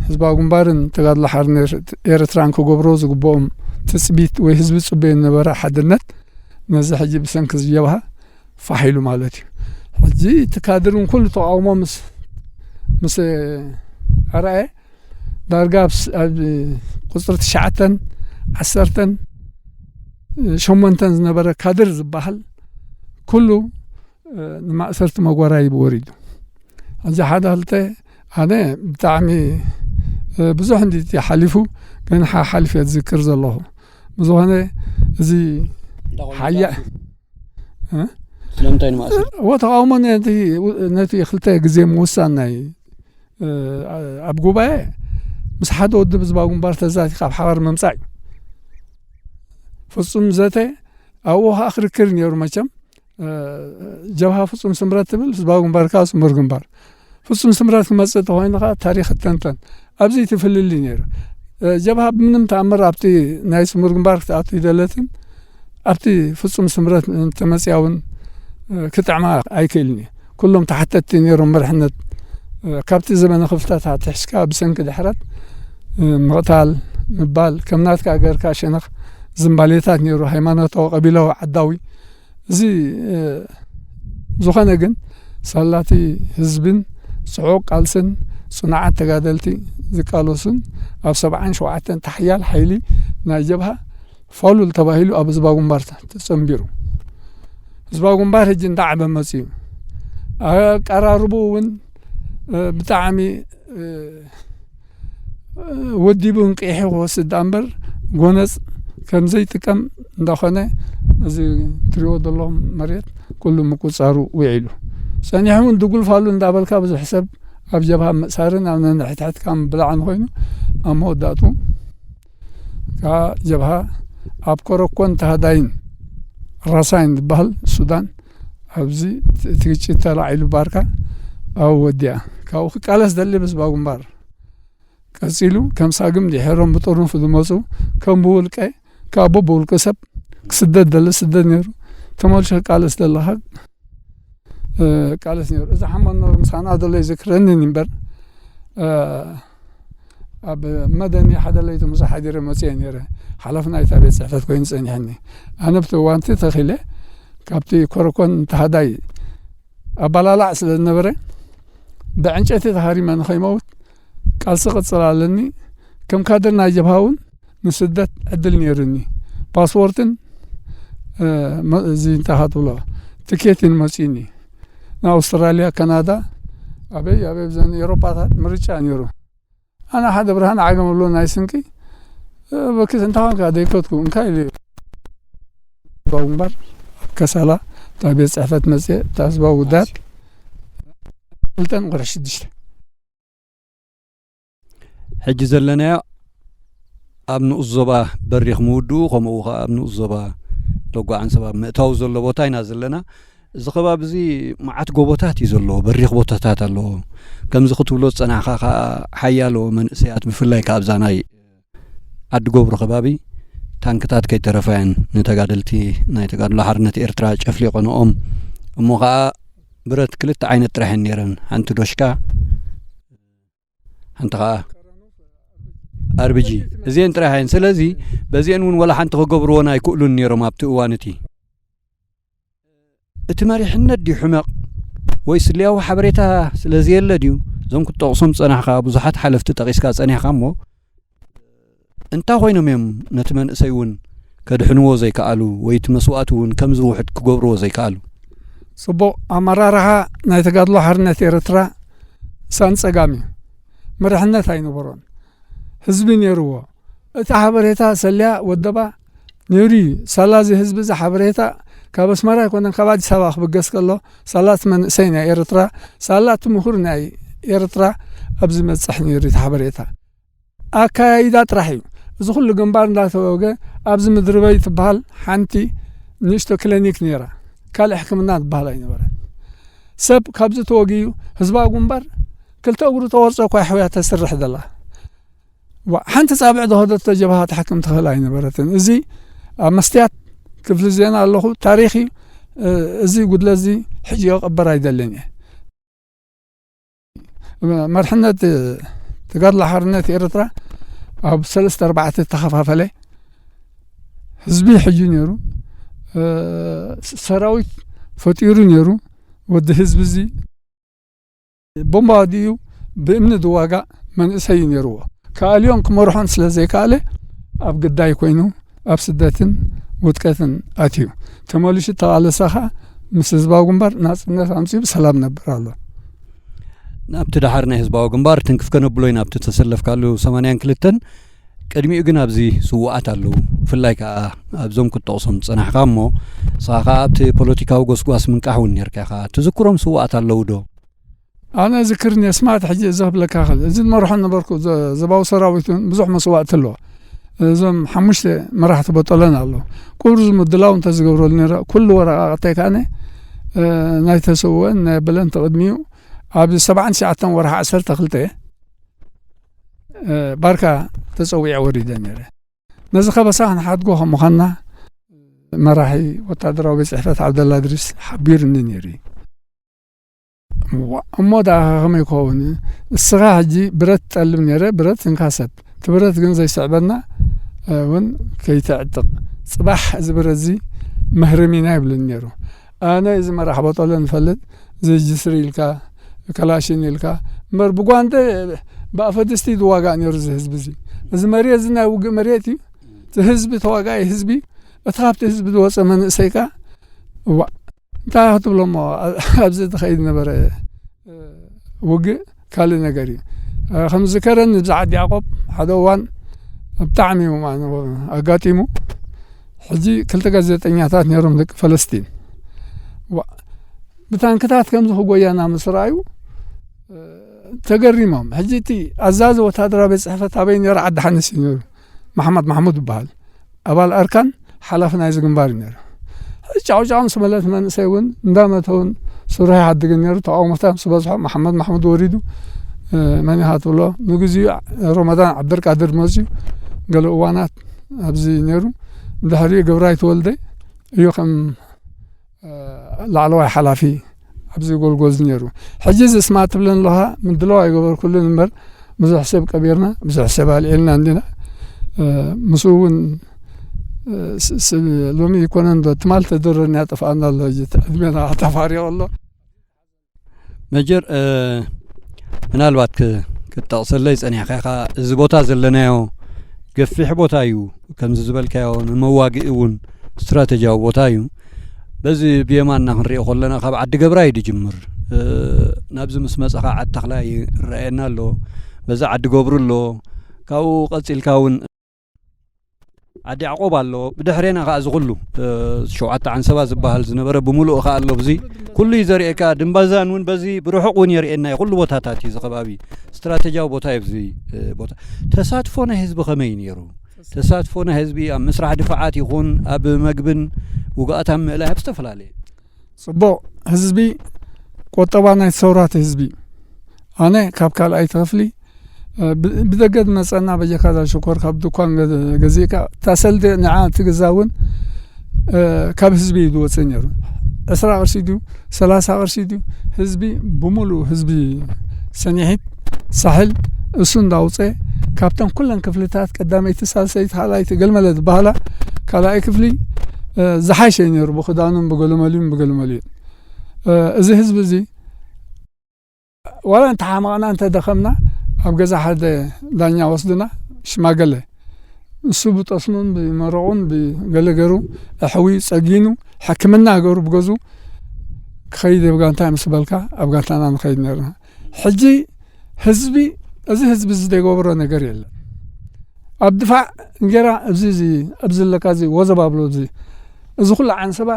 ህዝባዊ ግንባርን ተጋድሎ ሓርነት ኤርትራን ክገብሮ ዝግብኦም ትጽቢት ወይ ህዝቢ ዝጽበዮ ዝነበረ ሓድነት፣ ነዚ ሕጂ ብሰንኪ ዝጀብሃ ፋሕ ኢሉ ማለት እዩ። ሕጂ እቲ ካድርን ኩሉ ተቃውሞ ምስ፣ ምስ ኣርኣየ፣ ዳርጋ ኣብ ስ-፣ ኣብ ቁጽሪ ትሽዓተን፣ ዓሰርተን፣ ሸሞንተን ዝነበረ ካድር ዝበሃል ኩሉ፣ እ፣ ንማእሰርቲ መጓራይብ ወሪዱ። ሕጂ ሓደ ክልተ ኣነ ብጣዕሚ፣ እ፣ ብዙሕ እንዲ ሓሊፉ፣ ግን ሓ-፣ ሓሊፈ ዝዝክር ዘለኹ። ብዝኾነ እዚ ሓያ-፣ እ? ስለምንታይ ንማእሰር? እዎ፣ ተቃውሞ ነቲ፣ ነቲ ክልተ ግዜ ምውሳን ናይ፣ እ፣ ኣብ ጉባኤ ምስ ሓደ ውድብ ህዝባዊ ግንባር ተዛቲኻ ኣብ ሓባር ምምጻእ እዩ። ፍጹም ዘተ ኣብኡ ከዓ ክርክር ነይሩ። መቸም ጀብሃ ፍጹም ስምረት ትብል፣ ህዝባዊ ግንባር ከዓ ስሙር ግንባር። ፍጹም ስምረት ክመጽእ ተኾይኑ ከዓ ታሪኽ እተንተን። ኣብዚ እቲ ፍልልይ ነይሩ። ጀብሃ ብምንም ተኣምር ኣብቲ ናይ ስሙር ግንባር ክትኣቱ ይደለትን ኣብቲ ፍጹም ስምረት ተመጽያ እውን ክጥዕማ ኣይክእልን እዩ። ኩሎም ተሓተትቲ ነይሮም መርሕነት። ካብቲ ዘመነ ክፍተት ኣትሒዝካ ብሰንኪ ድሕረት ምቕታል፣ ምባል፣ ከም ናትካ ገርካ ሸነኽ ዝምባሌታት ነይሩ፣ ሃይማኖታዊ፣ ቀቢላዊ፣ ዓዳዊ። እዚ ዝኾነ ግን ሳላቲ ህዝብን ጽዑቕ ቃልስን ጽኑዓት ተጋደልቲ ዝቃለሱን ኣብ ሰብዓን ሸውዓተን ተሓያል ሓይሊ ናይ ጀብሃ ፋሉል ተባሂሉ ኣብ ህዝባዊ ግንባር ተጸንቢሩ። ህዝባዊ ግንባር ሕጂ እንዳዓበ መጺኡ። ኣቀራርቡ እውን ብጣዕሚ ወዲቡ እንቂሑ ክወስድ ደኣ እምበር ጎነጽ ከም ዘይጥቀም እንዳኾነ እዚ ትሪኦ ዘለኹም መሬት ኩሉ ምቁጻሩ ውዒሉ። ጸኒሑ እውን ድጉል ፋሉል እንዳበልካ ብዙሕ ሰብ ኣብ ጀብሃ ምእሳርን ኣብ ነንሕድሕድካ ምብላዕን ኮይኑ ኣብ መወዳእቱ ከዓ ጀብሃ ኣብ ኮረኮን ተሃዳይን ራሳይን ዝበሃል ሱዳን ኣብዚ እቲ ግጭት ተላዒሉ ባርካ ኣብኡ ወዲኣ። ካብኡ ክቃለስ ደሊ ብህዝባዊ ግንባር ቀጺሉ ከም ሳግም ድሒሮም ብጥርንፉ ዝመጹ ከም ብውልቀ ካብ ብውልቀ ሰብ ክስደድ ደሊ ስደድ ነይሩ። ተመልሾ ክቃለስ ደለኻ ቃለስ ነይሩ። እዚ ሓመድ ኖር ምሳና ዘሎ ይዝክረኒ እምበር ኣብ መደኒ ሓደ ለይቲ ምስ ሓዲረ መፅየ ነይረ። ሓላፊ ናይታ ቤት ፅሕፈት ኮይኑ ፀኒሐኒ። ኣነ ብቲ እዋንቲ ተኺለ ካብቲ ኮረኮን ተሃዳይ ኣባላላዕ ስለ ዝነበረ ብዕንጨይቲ ተሃሪመ ንኸይመውት ቃልሲ ቅፅል ኣለኒ። ከም ካድር ናይ ጀብሃ እውን ንስደት ዕድል ነይሩኒ። ፓስፖርትን እዚ እንታይ ትብሎ ትኬትን መፂኒ ንኣውስትራልያ፣ ካናዳ፣ ኣበይ ኣበይ ብዘን ኤሮፓታት ምርጫ ነይሩ። ኣነ ሓደ ብርሃን ዓገም ኣሎ ናይ ስንቂ በኪስ እንታይ ኮንካ ደይከትኩ እንታይ ኢሉ ባው እምበር ኣብ ከሰላ እታ ቤት ፅሕፈት መፅየ እታ ህዝባዊ ጉዳያት ክልተን ቁርሕ ሽዱሽተ። ሕጂ ዘለናዮ ኣብ ንኡስ ዞባ በሪኽ ምውድኡ ከምኡ ከዓ ኣብ ንኡስ ዞባ ለጓ ዓንሰብ ኣብ ምእታው ዘሎ ቦታ ኢና ዘለና። እዚ ከባቢ እዚ መዓት ጎቦታት እዩ ዘለዎ፣ በሪኽ ቦታታት ኣለዎ። ከምዚ ክትብሎ ዝጸናሕካ ከዓ ሓያሎ መንእሰያት ብፍላይ ከዓ ኣብዛ ናይ ዓዲ ጎብሩ ከባቢ ታንክታት ከይተረፋየን ንተጋደልቲ ናይ ተጋድሎ ሓርነት ኤርትራ ጨፍሊቐንኦም እሞ ከዓ ብረት ክልተ ዓይነት ጥራሕ እየን ነይረን፣ ሓንቲ ዶሽካ ሓንቲ ኸዓ ኣርቢጂ እዚአን ጥራሕ እየን። ስለዚ በዚአን እውን ወላ ሓንቲ ክገብርዎን ኣይክእሉን ነይሮም ኣብቲ እዋን እቲ። እቲ መሪሕነት ድዩ ሕመቕ ወይ ስልያዊ ሓበሬታ ስለ ዘየለ ድዩ? እዞም ክትጠቕሶም ዝጸናሕካ ብዙሓት ሓለፍቲ ጠቒስካ ጸኒሕካ እሞ እንታይ ኮይኖም እዮም ነቲ መንእሰይ እውን ከድሕንዎ ዘይከኣሉ ወይ እቲ መስዋእቲ እውን ከም ዝውሕድ ክገብርዎ ዘይከኣሉ? ጽቡቕ ኣመራርሓ ናይ ተጋድሎ ሓርነት ኤርትራ ሳን ጸጋም እዩ። መሪሕነት ኣይነበሮን። ህዝቢ ነይርዎ። እቲ ሓበሬታ ሰልያ ወደባ ነይሩ እዩ። ሳላ እዚ ህዝቢ እዚ ሓበሬታ ካብ ኣስመራ ኣይኮነን ካብ ኣዲስ ኣበባ ክብገስ ከሎ ሳላ እቲ መንእሰይ ናይ ኤርትራ ሳላ እቲ ምሁር ናይ ኤርትራ ኣብዚ መጽሕ ነይሩ እቲ ሓበሬታ። ኣካያይዳ ጥራሕ እዩ። እዚ ኩሉ ግንባር እንዳተወገ ኣብዚ ምድሪ በይ ትበሃል ሓንቲ ንእሽቶ ክሊኒክ ነይራ። ካልእ ሕክምና ትበሃል ኣይነበረን። ሰብ ካብዚ ተወጊኡ ህዝባዊ ግንባር ክልተ እግሩ ተቆርፀ እኳ ኣሕውያ ተስርሕ ዘላ። ዋ፣ ሓንቲ ጻብዕ ዝኸደቶ ጀብሃ ትሓክም ትኽእል ኣይነበረትን። እዚ ኣብ መስትያት ክፍሊ ዜና ኣለኹ፣ ታሪኽ እዩ። እዚ ጉድለት እዚ ሕጂ ክቕበር ኣይደልን እየ። መርሕነት ተጋድሎ ሓርነት ኤርትራ ኣብ ሰለስተ ኣርባዕተ ተኸፋፈለ። ህዝቢ ሕዩ ነይሩ፣ ሰራዊት ፈጢሩ ነይሩ። ወዲ ህዝቢ እዚ ቦምባ ድዩ ብእምኒ ዝዋጋእ መንእሰይ እዩ ነይርዎ። ክኣልዮን ክመርሖን ስለ ዘይከኣለ ኣብ ግዳይ ኮይኑ ኣብ ስደትን ውድቀትን ኣትዩ። ተመሊሱ ተቓለሰ ኸኣ ምስ ህዝባዊ ግንባር ናጽነት ኣምጺኡ ብሰላም ነብር ኣሎ። ናብቲ ደሓር ናይ ህዝባዊ ግንባር ትንክፍ ከነብሎ ኢና። ኣብቲ ተሰለፍካሉ ሰማንያን ክልተን ቅድሚኡ ግን ኣብዚ ስውኣት ኣለዉ። ብፍላይ ከኣ ኣብዞም ክትጠቕሶም ዝጸናሕካ እሞ ንስኻ ከኣ ኣብቲ ፖለቲካዊ ጎስጓስ ምንቃሕ እውን ነርካ ኢኻ። ትዝክሮም ስውኣት ኣለዉ ዶ? ኣነ ዝክርኒ ስማዕት ሕጂ እዚ ክብለካ ክእል። እዚ ዝመርሖ ነበርኩ ዘ-፣ ዘባዊ ሰራዊት እውን ብዙሕ መስዋእቲ ኣለዎ። እዞም ሓሙሽተ መራሕቲ ቦጦለን ኣሎ። ቁሩብ ምድላው እንተዝገብረሉ ነይረ፣ ኩሉ ወረቓቕተይ ከኣነ፣ እ፣ ናይ ተሰውኦን ናይ በለን ተቕድሚኡ ኣብ ሰብዓን ትሽዓተን ወርሒ ዓሰርተ ክልተ፣ እ፣ ባርካ ተጸዊዐ ወሪደ ነይረ። ነዚ ከበሳ ክንሓድጎ ከም ምዃንና መራሒ ወታደራዊ ቤት ጽሕፈት ዓብደላ እድሪስ ሓቢሩኒ ነይሩ እዩ። እዋ፣ እሞ ደኣ ከመይ ይኸውን? እስኻ ሕጂ ብረት ትጠልብ ነይረ፣ ብረት እንካ ሰብ። እቲ ብረት ግን ዘይስዕበና፣ እ፣ እውን ከይተዕጥቕ። ጽባሕ እዚ ብረት እዚ መህረሚና ይብለኒ ነይሩ። ኣነ እዚ መራሕ ቦጦለ ንፈልጥ፣ እዚ ጅስሪ ኢልካ፣ ከላሽን ኢልካ፣ እምበር ብጓንደ፣ ብኣፈ ድስቲ ዝዋጋእ ነይሩ እዚ ህዝቢ እዚ። እዚ መሬት እዚ ናይ ውግእ መሬት እዩ። እቲ ህዝቢ ተዋጋኢ ህዝቢ፣ እቲ ካብቲ ህዝቢ ዝወጸ መንእሰይ ከኣ፣ እዋእ፣ እንታይ ክትብሎ እሞ፣ ኣብዚ ዝኸይድ ነበረ፣ እ፣ ውግእ ካልእ ነገር እዩ። እ፣ ከም ዝከረኒ ብዛ ዓዲ ያዕቆብ ሓደ እዋን ብጣዕሚ እዩ፣ ማን-፣ ኣጋጢሙ። ሕጂ ክልተ ጋዜጠኛታት ነይሮም፣ ደቂ ፈለስጢን። ዋ-፣ ብታንክታት ከምዚ ክጎያና ምስ ረኣዩ፣ እ፣ ተገሪሞም። ሕጂ እቲ ኣዛዚ ወታደራዊ ቤት ጽሕፈት ኣበይ ነይሩ? ዓዲ ሓንስ እዩ ነይሩ። መሓመድ ማሕሙድ ይበሃል። ኣባል ኣርካን ሓላፊ ናይዚ ግንባር እዩ ነይሩ። ሕጂ ጫውጫው ምስ በለት መንእሰይ እውን እንዳመተ እውን ስርሑ ይሓድግን ነይሩ። ተቃውሞታት ምስ በዝሖ መሓመድ ማሕሙድ ወሪዱ፣ እ፣ መን ኢኻ ትብሎ? ንግዚኡ ረመዳን ዓብደልቃድር መፅዩ ገለ እዋናት ኣብዚ ነይሩ። ድሕሪኡ ገብራይ ተወልደ እዩ ከም፣ እ፣ ላዕለዋይ ሓላፊ ኣብዚ ጎልጎዝ ነይሩ። ሕጂ እዚ ስማ ትብለን ኣለኻ፣ ምድላው ኣይገበርኩሉን እምበር ብዙሕ ሰብ ቀቢርና፣ ብዙሕ ሰብ ኣልዒልና እንዲና። እ፣ ምስኡ እውን፣ እ፣ ስ-፣ ስ-፣ ሎሚ ይኮነ እንዶ ትማል ተደረና ያጠፍኣና ኣሎ። ሕጂ ዕድሜና ተፋሪቑ ኣሎ። መጀር፣ እ፣ ምናልባት ክ-፣ ክትጠቕሰለይ ጸኒሕካ ኢኻ፣ እዚ ቦታ ዘለናዮ ገፊሕ ቦታ እዩ፣ ከምዚ ዝበልካዮ ንመዋግኢ እውን ስትራተጂያዊ ቦታ እዩ። በዚ ብየማንና ክንሪኦ ከለና ካብ ዓዲ ገብራይ ድጅምር፣ እ፣ ናብዚ ምስ መጸኻ ዓዲ ተኽላይ ይረኣየና ኣሎ፣ በዛ ዓዲ ገብሩ ኣሎ፣ ካብኡ ቀጺልካ እውን ዓዲ ያዕቆብ ኣሎ፣ ብድሕሬና ከኣ እዚ ኩሉ፣ እ፣ ሸውዓተ ዓንሰባ ዝበሃል ዝነበረ ብምሉኡ ከኣ ኣሎ። ብዚ ኩሉ እዩ ዘርእየካ። ድምባዛን እውን በዚ ብርሑቕ እውን የርእየና እዩ። ኩሉ ቦታታት እዩ፣ እዚ ከባቢ ስትራተጂያዊ ቦታ እዩ። ኣብዚ፣ እ፣ ቦታ ተሳትፎ ናይ ህዝቢ ከመይ እዩ ነይሩ? ተሳትፎ ናይ ህዝቢ ኣብ ምስራሕ ድፋዓት ይኹን ኣብ መግብን ውግኣት ኣብ ምእላይ ኣብ ዝተፈላለየ። ጽቡቕ፣ ህዝቢ ቆጠባ ናይ ሰውራት ህዝቢ። ኣነ ካብ ካልኣይቲ ክፍሊ፣ እ፣ ብ-፣ ብደገ ዝመጸና በጀካ እዛ ሽኮር ካብ ድኳን ገ-፣ ገዚእካ፣ እታ ሰልዲ ንዓ ትግዛ እውን፣ እ፣ ካብ ህዝቢ እዩ ዝወጽእ ነይሩ። ዕስራ ቅርሺ ድዩ፣ ሰላሳ ቅርሺ ድዩ፣ ህዝቢ ብምሉእ ህዝቢ ሰኒሒት ሳሕል እሱ እንዳውፀ፣ ካብተን ኩለን ክፍልታት ቀዳመይቲ፣ ሳልሰይቲ፣ ካልኣይቲ፣ ገልመለ ዝበሃላ ካልኣይ ክፍሊ፣ እ፣ ዝሓሸ እዩ ነይሩ ብክዳኑን ብገለመሊዩን ብገለመሊዩን። እ፣ እዚ ህዝቢ እዚ ዋላ እንተሓመቕና እንተደኸምና ኣብ ገዛ ሓደ ዳኛ ወስድና ሽማገለ ንሱ ብጠስሙን ብመረቑን ብገለ ገሩ ኣሕውዩ ጸጊኑ ሕክምና ገሩ ብገዙ ክኸይድ ኣብ ጋንታ ምስ በልካ ኣብ ጋንታና ንኸይድ ነርና። ሕጂ ህዝቢ፣ እዚ ህዝቢ እዚ ዘይገብሮ ነገር የለን። ኣብ ድፋዕ እንጌራ ኣብዚ፣ እዚ ኣብዚ ዘለካ እዚ ወዘባብሎ እዚ፣ እዚ ኩሉ ዓንሰባ፣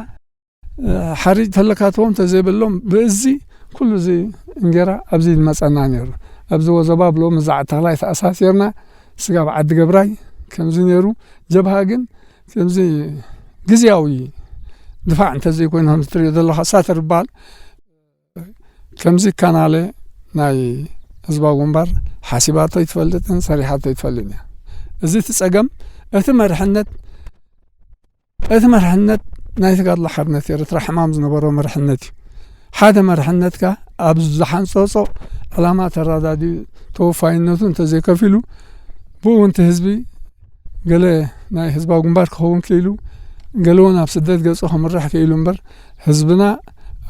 እ፣ ሓሪጭ ተለካትዎም ተዘይብሎም ብእዚ ኩሉ እዚ እንጌራ ኣብዚ ዝመጸና ነይሩ። ኣብዚ ወዘባብሎ ምዛዕ ተኽላይ ተኣሳሲርና ስጋብ ዓዲ ገብራይ ከምዚ ነይሩ። ጀብሃ ግን ከምዚ ግዝያዊ ድፋዕ እንተዘይኮይኑ ከምዚ ትሪኦ ዘለኻ ሳተር ይበሃል። ከምዚ ካናለ ናይ ህዝባዊ ግንባር ሓሲባቶ ኣይትፈልጥን ሰሪሓቶ ኣይትፈልጥን እያ። እዚ እቲ ጸገም፣ እቲ መርሕነት፣ እቲ መርሕነት ናይ ተጋድሎ ሓርነት ኤርትራ ሕማም ዝነበሮ መርሕነት እዩ። ሓደ መርሕነትካ ኣብ ዝሓንጸጾ ዕላማ ተረዳዲኡ ተወፋይነቱ እንተዘይከፊሉ ብኡ እውን እቲ ህዝቢ ገለ ናይ ህዝባዊ ግንባር ክኸውን ክኢሉ፣ ገለ እውን ኣብ ስደት ገጹ ከምርሕ ክኢሉ እምበር፣ ህዝብና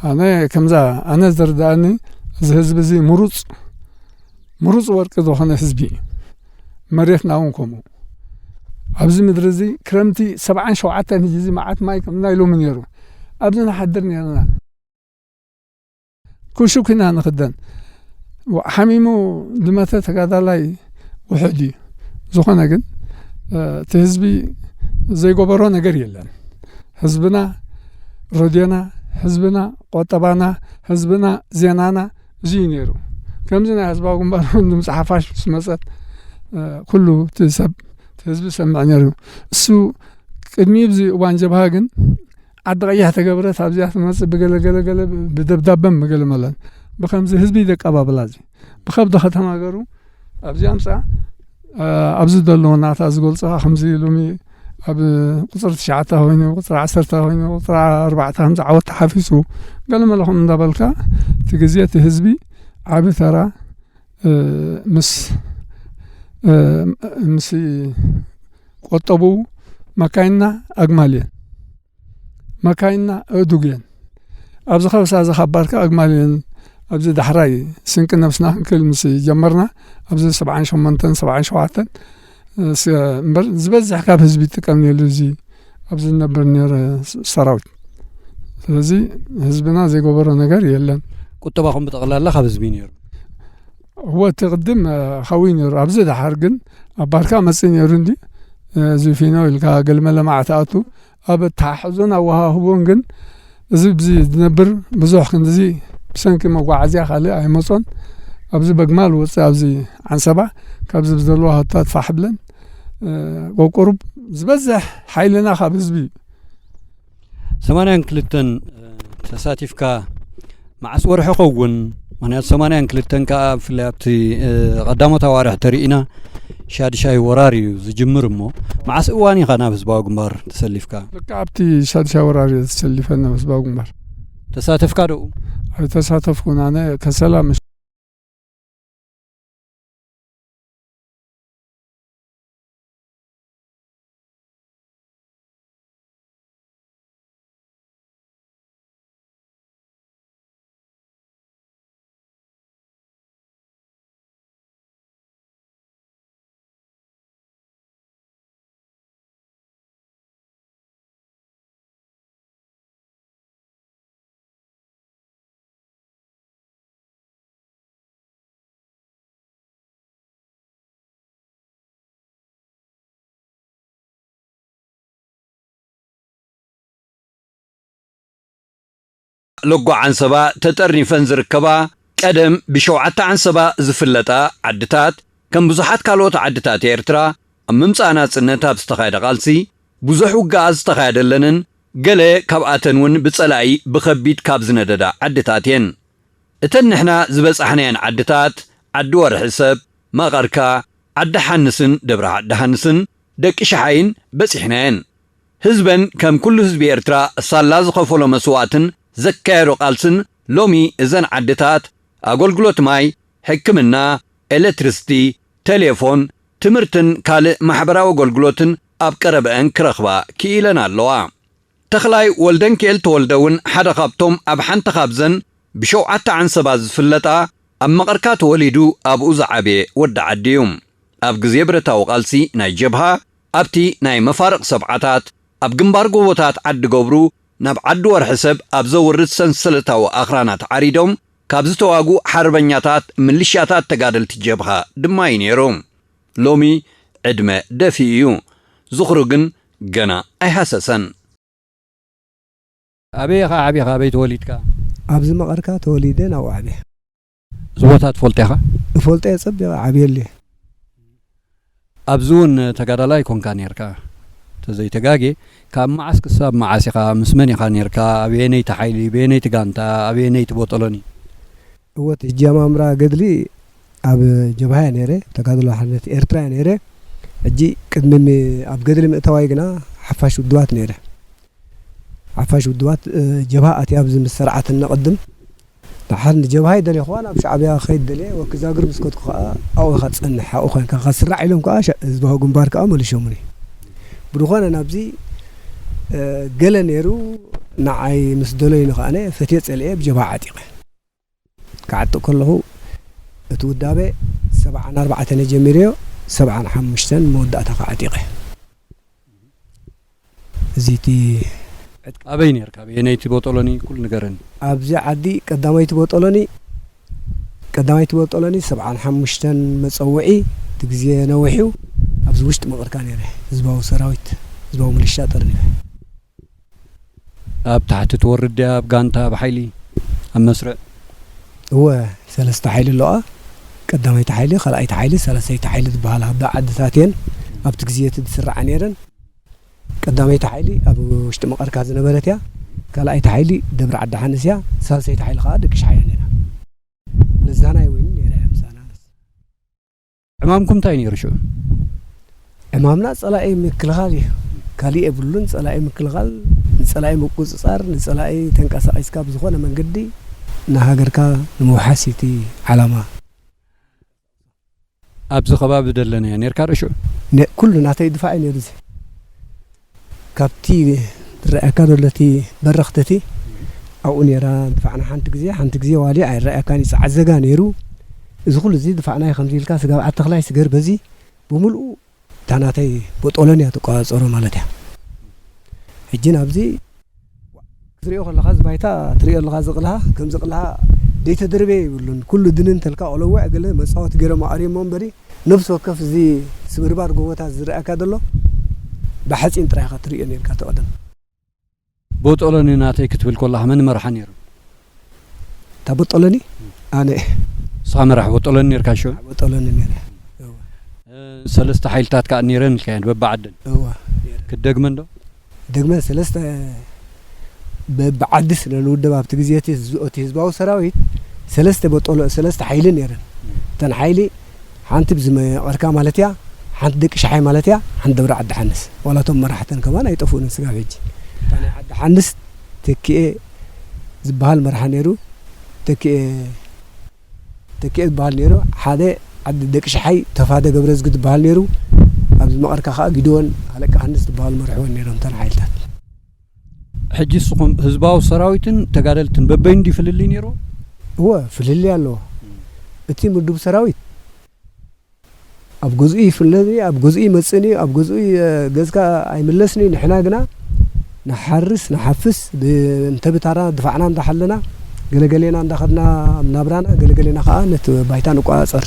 ኣነ ከምዛ ኣነ ዝርድኣኒ እዚ ህዝቢ እዚ ምሩጽ፣ ምሩጽ ወርቂ ዝኾነ ህዝቢ እዩ። መሬትና እውን ከምኡ። ኣብዚ ምድሪ እዚ ክረምቲ ሰብዓን ሸውዓተን ሕጂ እዚ መዓት ማይ ከም ናይ ሎሚ ነይሩ። ኣብዚ ንሓድር ነይርና። ኩሹክ ኢና ንኽደን። ዋ-፣ ሓሚሙ ዝመተ ተጋዳላይ ውሑድ እዩ። ዝኾነ ግን፣ እ፣ እቲ ህዝቢ ዘይገበሮ ነገር የለን። ህዝብና ረድዮና፣ ህዝብና ቆጠባና፣ ህዝብና ዜናና፣ እዚ እዩ ነይሩ። ከምዚ ናይ ህዝባዊ ግንባር እውን ድምፂ ሓፋሽ ምስ መፀት፣ እ፣ ኩሉ እቲ ሰብ ህዝቢ ሰምዕ ነይሩ። እሱ ቅድሚ እዚ እዋን ጀብሃ ግን ዓዲ ቀይሕ ተገብረት ኣብዚኣ ትመጽእ ብገለ ገለ ገለ ብደብዳበን ብገለ መለን ብከምዚ ህዝቢ ደቀባብላ እዚ ብከብዲ ከተማገሩ ኣብዚኣ ምጻ ኣብዚ ዘሎ ናታ ዝገልጾ ከምዚ ሎሚ ኣብ ቁጽሪ ትሽዓተ ኮይኑ ቁጽሪ ዓሰርተ ኮይኑ ቁጽሪ ኣርባዕተ ከምዚ ዓወት ተሓፊሱ ገለ መለኹም እንዳበልካ እቲ ግዜ እቲ ህዝቢ ዓቢ ተራ ምስ ምስ ቆጠቡ መካይንና ኣግማል እየን። መካይንና ኣእዱግ እየን። ኣብዚ ከበሳ እዚ ካብ ባርካ ኣግማል እየን። ኣብዚ ዳሕራይ ስንቂ ነብስና ክንክል ምስ ጀመርና ኣብዚ ሰብዓን ሸሞንተን ሰብዓን ሸውዓተን እምበር ዝበዝሕ ካብ ህዝቢ ይጥቀም ነይሩ እዚ ኣብዚ ዝነብር ነይረ ሰራዊት። ስለዚ ህዝብና ዘይገበሮ ነገር የለን። ቁጠባኹም ብጠቕላላ ካብ ህዝቢ ነይሩ? እወ እቲ ቅድም ሓዊ ነይሩ። ኣብዚ ደሓር ግን ኣብ ባርካ መፅእ ነይሩ እንዲ እዚ ፊኖ ኢልካ ገልመለ መዓት ኣቱ ኣብ ኣተሓሕዞን ኣወሃህቦን ግን እዚ ብዚ ዝነብር ብዙሕ ክንድዚ ብሰንኪ መጓዓዝያ ካልእ ኣይመጾን። ኣብዚ በግማል ወፅእ ኣብዚ ዓንሰባ ካብዚ ብዘለዋ ሃብታት ፋሕ ብለን ቆቁሩብ ዝበዝሕ ሓይልና ካብ ህዝቢ እዩ። ሰማንያን ክልተን ተሳቲፍካ መዓስ ወርሒ ኸውን? ምክንያቱ ሰማንያን ክልተን ከኣ ብፍላይ ኣብቲ ቀዳሞት ኣዋርሕ ተርኢና ሻድሻይ ወራር እዩ ዝጅምር እሞ መዓስ እዋን ኢኻ ናብ ህዝባዊ ግንባር ተሰሊፍካ? ልክዕ ኣብቲ ሻድሻይ ወራር እየ ተሰሊፈ ናብ ህዝባዊ ግንባር። ተሳተፍካ ደኡ? ኣይተሳተፍኩን ኣነ ከሰላ ሎጎ ዓንሰባ ተጠርኒፈን ዝርከባ ቀደም ብሸውዓተ ዓንሰባ ዝፍለጣ ዓድታት ከም ብዙሓት ካልኦት ዓድታት ኤርትራ ኣብ ምምጻእ ናጽነት ኣብ ዝተኻየደ ቃልሲ ብዙሕ ውግኣት ዝተኻየደለንን ገለ ካብኣተን እውን ብጸላኢ ብኸቢድ ካብ ዝነደዳ ዓድታት እየን። እተን ንሕና ዝበጻሕናየን ዓድታት ዓዲ ወርሒ ሰብ፣ መቐርካ፣ ዓዲ ሓንስን ደብረ ዓዲ ሓንስን ደቂ ሸሓይን በጺሕናየን። ህዝበን ከም ኩሉ ህዝቢ ኤርትራ ሳላ ዝኸፈሎ መስዋእትን ዘካየዶ ቃልስን ሎሚ እዘን ዓድታት ኣገልግሎት ማይ፣ ሕክምና፣ ኤለትሪስቲ፣ ቴሌፎን፣ ትምህርትን ካልእ ማሕበራዊ ኣገልግሎትን ኣብ ቀረበአን ክረኽባ ክኢለን ኣለዋ። ተኽላይ ወልደንኪኤል ተወልደ እውን ሓደ ካብቶም ኣብ ሓንቲ ካብዘን ብሸውዓተ ዓንሰባ ዝፍለጣ ኣብ መቐርካ ተወሊዱ ኣብኡ ዝዓበየ ወዲ ዓዲ እዩ። ኣብ ግዜ ብረታዊ ቃልሲ ናይ ጀብሃ ኣብቲ ናይ መፋርቕ ሰብዓታት ኣብ ግንባር ጎቦታት ዓዲ ገብሩ ናብ ዓዲ ወርሒ ሰብ ኣብ ዘውርድ ሰንሰለታዊ ኣኽራናት ዓሪዶም ካብ ዝተዋጉ ሓርበኛታት ምልሻታት ተጋደልቲ ጀብሃ ድማ እዩ ነይሩ። ሎሚ ዕድመ ደፊኡ እዩ። ዝኽሩ ግን ገና ኣይሃሰሰን። ኣበይ ኢኻ ዓቢኻ? ኣበይ ተወሊድካ? ኣብዚ መቐርካ ተወሊደ ናብኡ ዓብየ። እዚ ቦታ ትፈልጦ ኢኻ? እፈልጦ እየ፣ ጸቢቐ ዓብየሉ እየ። ኣብዚ እውን ተጋዳላይ ኮንካ ነይርካ? ተዘይተጋጌ ካብ መዓስ ክሳብ መዓስ ኢኻ? ምስ መን ኢኻ ነይርካ? ኣበየነይቲ ሓይሊ? በየነይቲ ጋንታ? ኣበየነይቲ ቦጦሎኒ? እወ እቲ ጀማምራ ገድሊ ኣብ ጀብሃ እየ ነይረ፣ ተጋድሎ ሓርነት ኤርትራ እየ ነይረ። ሕጂ ቅድሚ ም-፣ ኣብ ገድሊ ምእታዋይ ግና ሓፋሽ ውድባት ነይረ። ሓፋሽ ውድባት፣ እ፣ ጀብሃ ኣትያ ኣብዚ ምስ ሰርዓትና ቅድም። ደሓር ንጀብሃ ይደልየኹዋ፣ ናብ ሻዕብያ ክኸይድ ደልየ፣ ወኪ ዛግር ምስ ከድኩ ከኣ ኣብኡ ኢኻ ትጸንሕ፣ ኣብኡ ኮይንካ ኢኻ ትስራዕ ኢሎም ከኣ ሸ-፣ ህዝባዊ ግንባር ከኣ መሊሾምኒ። ብዝኾነ ናብዚ፣ እ፣ ገለ ነይሩ፣ ንዓይ ምስ ደለዩኒ ከኣ ኣነ ፈትየ ጸሊኤ ብጀብሃ ዓጢቐ። ክዓጥቕ ከለኹ እቲ ውዳበ ሰብዓን ኣርባዕተን ጀሚረዮ፣ ሰብዓን ሓሙሽተን መወዳእታ ከዓ ዓጢቐ። እዚ እቲ ዕጥቂ ኣበይ ነርካ? ኣበየነይቲ ቦጦሎኒ? ኩሉ ንገረኒ። ኣብዚ ዓዲ ቀዳመይቲ ቦጦሎኒ፣ ቀዳመይቲ ቦጦሎኒ ሰብዓን ሓሙሽተን መጸውዒ፣ እቲ ግዜ ነዊሕ እዩ። ኣብዚ ውሽጢ መቐርካ ነይረ፣ ህዝባዊ ሰራዊት፣ ህዝባዊ ምልሻ ጠርኒፈ። ኣብ ታሕቲ ትወርድ ድያ? ኣብ ጋንታ፣ ኣብ ሓይሊ፣ ኣብ መስርዕ? እወ፣ ሰለስተ ሓይሊ ኣለዋ። ቀዳመይቲ ሓይሊ፣ ካልኣይቲ ሓይሊ፣ ሳልሰይቲ ሓይሊ ዝበሃላ ኣብ ዓድታት እየን። ኣብቲ ግዜ እቲ ዝስርዓ ነይረን። ቀዳመይቲ ሓይሊ ኣብ ውሽጢ መቐርካ ዝነበረት እያ። ካልኣይቲ ሓይሊ ደብረ ዓዲ ሓንስ እያ። ሳልሰይቲ ሓይሊ ከዓ ደቂ ሽሓይ እያ ነይራ። ለዛና ይወይን ነይራ እያ ምሳና። ዕማምኩም እንታይ ነይሩ ሽዑ? ዕማምና ጸላኢ ምክልኻል እዩ። ካሊእ የብሉን። ጸላኢ ምክልኻል፣ ንጸላኢ ምቁጽጻር፣ ንጸላኢ ተንቀሳቒስካ ብዝኾነ መንገዲ ንሃገርካ ንምውሓስ እዩ እቲ ዓላማ። ኣብዚ ከባቢ ደለናዮ ኔርካ ዶ ሽዑ? ነ-፣ ኩሉ ናተይ ድፋዕ እዩ ነይሩ። እዚ ካብቲ ዝረኣየካ ዘሎ እቲ በረኽቲ እቲ ኣብኡ ነይራ ድፋዕና። ሓንቲ ግዜ፣ ሓንቲ ግዜ ዋሊ ኣይረኣየካን እዩ፣ ጸዓት ዘጋ ነይሩ። እዚ ኩሉ እዚ ድፋዕና እዩ። ከምዚ ኢልካ ስጋብ ዓዲ ተኽላይ ስገር በዚ ብምልኡ እታ ናተይ ቦጦሎን እያ ትቆጻጸሮ ማለት እያ። ሕጂ ናብዚ ክትሪኦ ከለኻ፣ እዚ ባይታ ትሪኦ ኣለኻ፣ እዚ ቅልሃ፣ ከምዚ ቅልሃ ደይተደርበየ ይብሉን። ኩሉ ድንን ተልካ፣ ቆለወዕ ገለ መጻወቲ ገይሮም ኣቕሪሞም እምበሪ፣ ነፍሲ ወከፍ እዚ ስብርባር ጎቦታት ዝረኣካ ዘሎ፣ ብሓጺን ጥራይ ኢኻ ትሪኦ ነርካ፣ እቲ ቀደም። ቦጦሎኒ ናተይ ክትብል ከለኻ፣ መን መርሓ ነይሩ? እታ ቦጦሎኒ? ኣነ። ንስኻ መራሕ ቦጦሎኒ ነርካ ሽዑ? ቦጦሎኒ ነይረ። እወ። እ፣ ሰለስተ ሓይልታት ከኣ ነይረን ኢልካየን፣ በብዓደን። እወ፣ ነይረ። ክትደግመን ዶ? ደግመ ሰለስተ በብዓዲ ስለ ንውደብ ኣብቲ ግዜ እቲ ህዝ-፣ እቲ ህዝባዊ ሰራዊት ሰለስተ በጦሎ-፣ ሰለስተ ሓይሊ ነይረን። እተን ሓይሊ ሓንቲ ብዝመቐርካ ማለት እያ፣ ሓንቲ ደቂ ሸሓይ ማለት እያ፣ ሓንቲ ደብረ ዓዲ ሓንስ። ዋላ እቶም መራሕተን ከማን ኣይጠፍኡን ስጋብ ሕጂ። እታ ናይ ዓዲ ሓንስ ተኪኤ ዝበሃል መርሓ ነይሩ። ተኪኤ ተኪኤ ዝበሃል ነይሩ። ሓደ ዓዲ ደቂ ሸሓይ ተፋደ ገብረዝጊ ዝበሃል ነይሩ። ኣብዚ መቐርካ ኸዓ ጊድዎን ኣለቃ ሃንስ ዝበሃሉ መርሕወን ነይሮም እተን ሓይልታት። ሕጂ ንስኹም ህዝባዊ ሰራዊትን ተጋደልትን በበይኑ ድዩ ፍልልይ ነይሩ? እወ፣ ፍልልይ ኣለዎ። እቲ ምዱብ ሰራዊት ኣብ ገዝኡ ይፍለኒ፣ ኣብ ገዝኡ ይመጽእኒ፣ ኣብ ገዝኡ የ-፣ ገዝካ ኣይምለስኒ። ንሕና ግና ንሓርስ፣ ንሓፍስ፣ ብ-፣ እንተ ብታራ ድፋዕና እንዳሓለና፣ ገለገሌና እንዳኸድና ኣብ ናብራና፣ ገለገሌና ኸዓ ነቲ ባይታ ንቆጻጸር።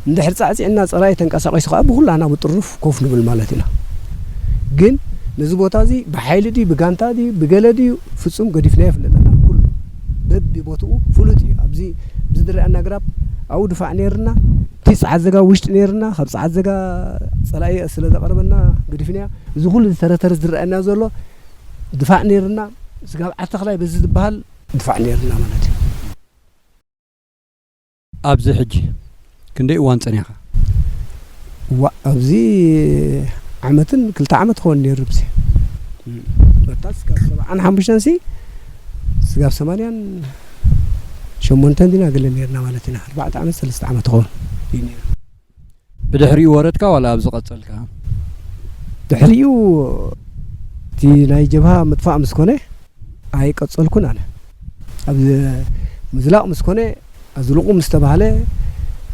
እንድሕር ጻዕጺዕና ጸላኢ ተንቀሳቒሱ ኸዓ ብኹላና ብጥርኑፍ ኮፍ ንብል ማለት ኢና። ግን ነዚ ቦታ እዚ ብሓይሊ ድዩ፣ ብጋንታ ድዩ፣ ብገለ ድዩ፣ ፍጹም ገዲፍናዮ ኣይፍለጠና። ኩሉ በቢቦትኡ ፍሉጥ እዩ። ኣብዚ፣ ኣብዚ ዝረኣየና ግራብ ኣብኡ ድፋዕ ነይርና። እቲ ጸዓት ዘጋ ውሽጢ ነይርና፣ ካብ ጸዓት ዘጋ ጸላኢ ስለ ዘቕረበና ገዲፍናዮ። እዚ ኩሉ ዝተረተረ ዝረኣየና ዘሎ ድፋዕ ነይርና። ስጋብ ዓተኽላይ በዚ ዝበሃል ድፋዕ ነይርና ማለት እዩ። ኣብዚ ሕጂ ክንደይ እዋን ጸኒሕካ? ዋ፣ ኣብዚ ዓመትን ክልተ ዓመት ክኸውን ነይሩ። ብዚ እም። በታ ስጋብ ሰብዓን ሓሙሽተን ሲ፣ ስጋብ ሰማንያን ሸሞንተን ዲና ገለ ነይርና ማለት ኢና። ኣርባዕተ ዓመት፣ ሰለስተ ዓመት ክኸውን እዩ ነይሩ። ብድሕሪኡ ወረድካ ዋላ ኣብዚ ቀጸልካ? ድሕሪኡ እቲ ናይ ጀብሃ ምጥፋእ ምስ ኮነ ኣይቀጸልኩን ኣነ። ኣብ ምዝላቕ ምስ ኮነ፣ ኣዝልቑ ምስ ተባህለ፣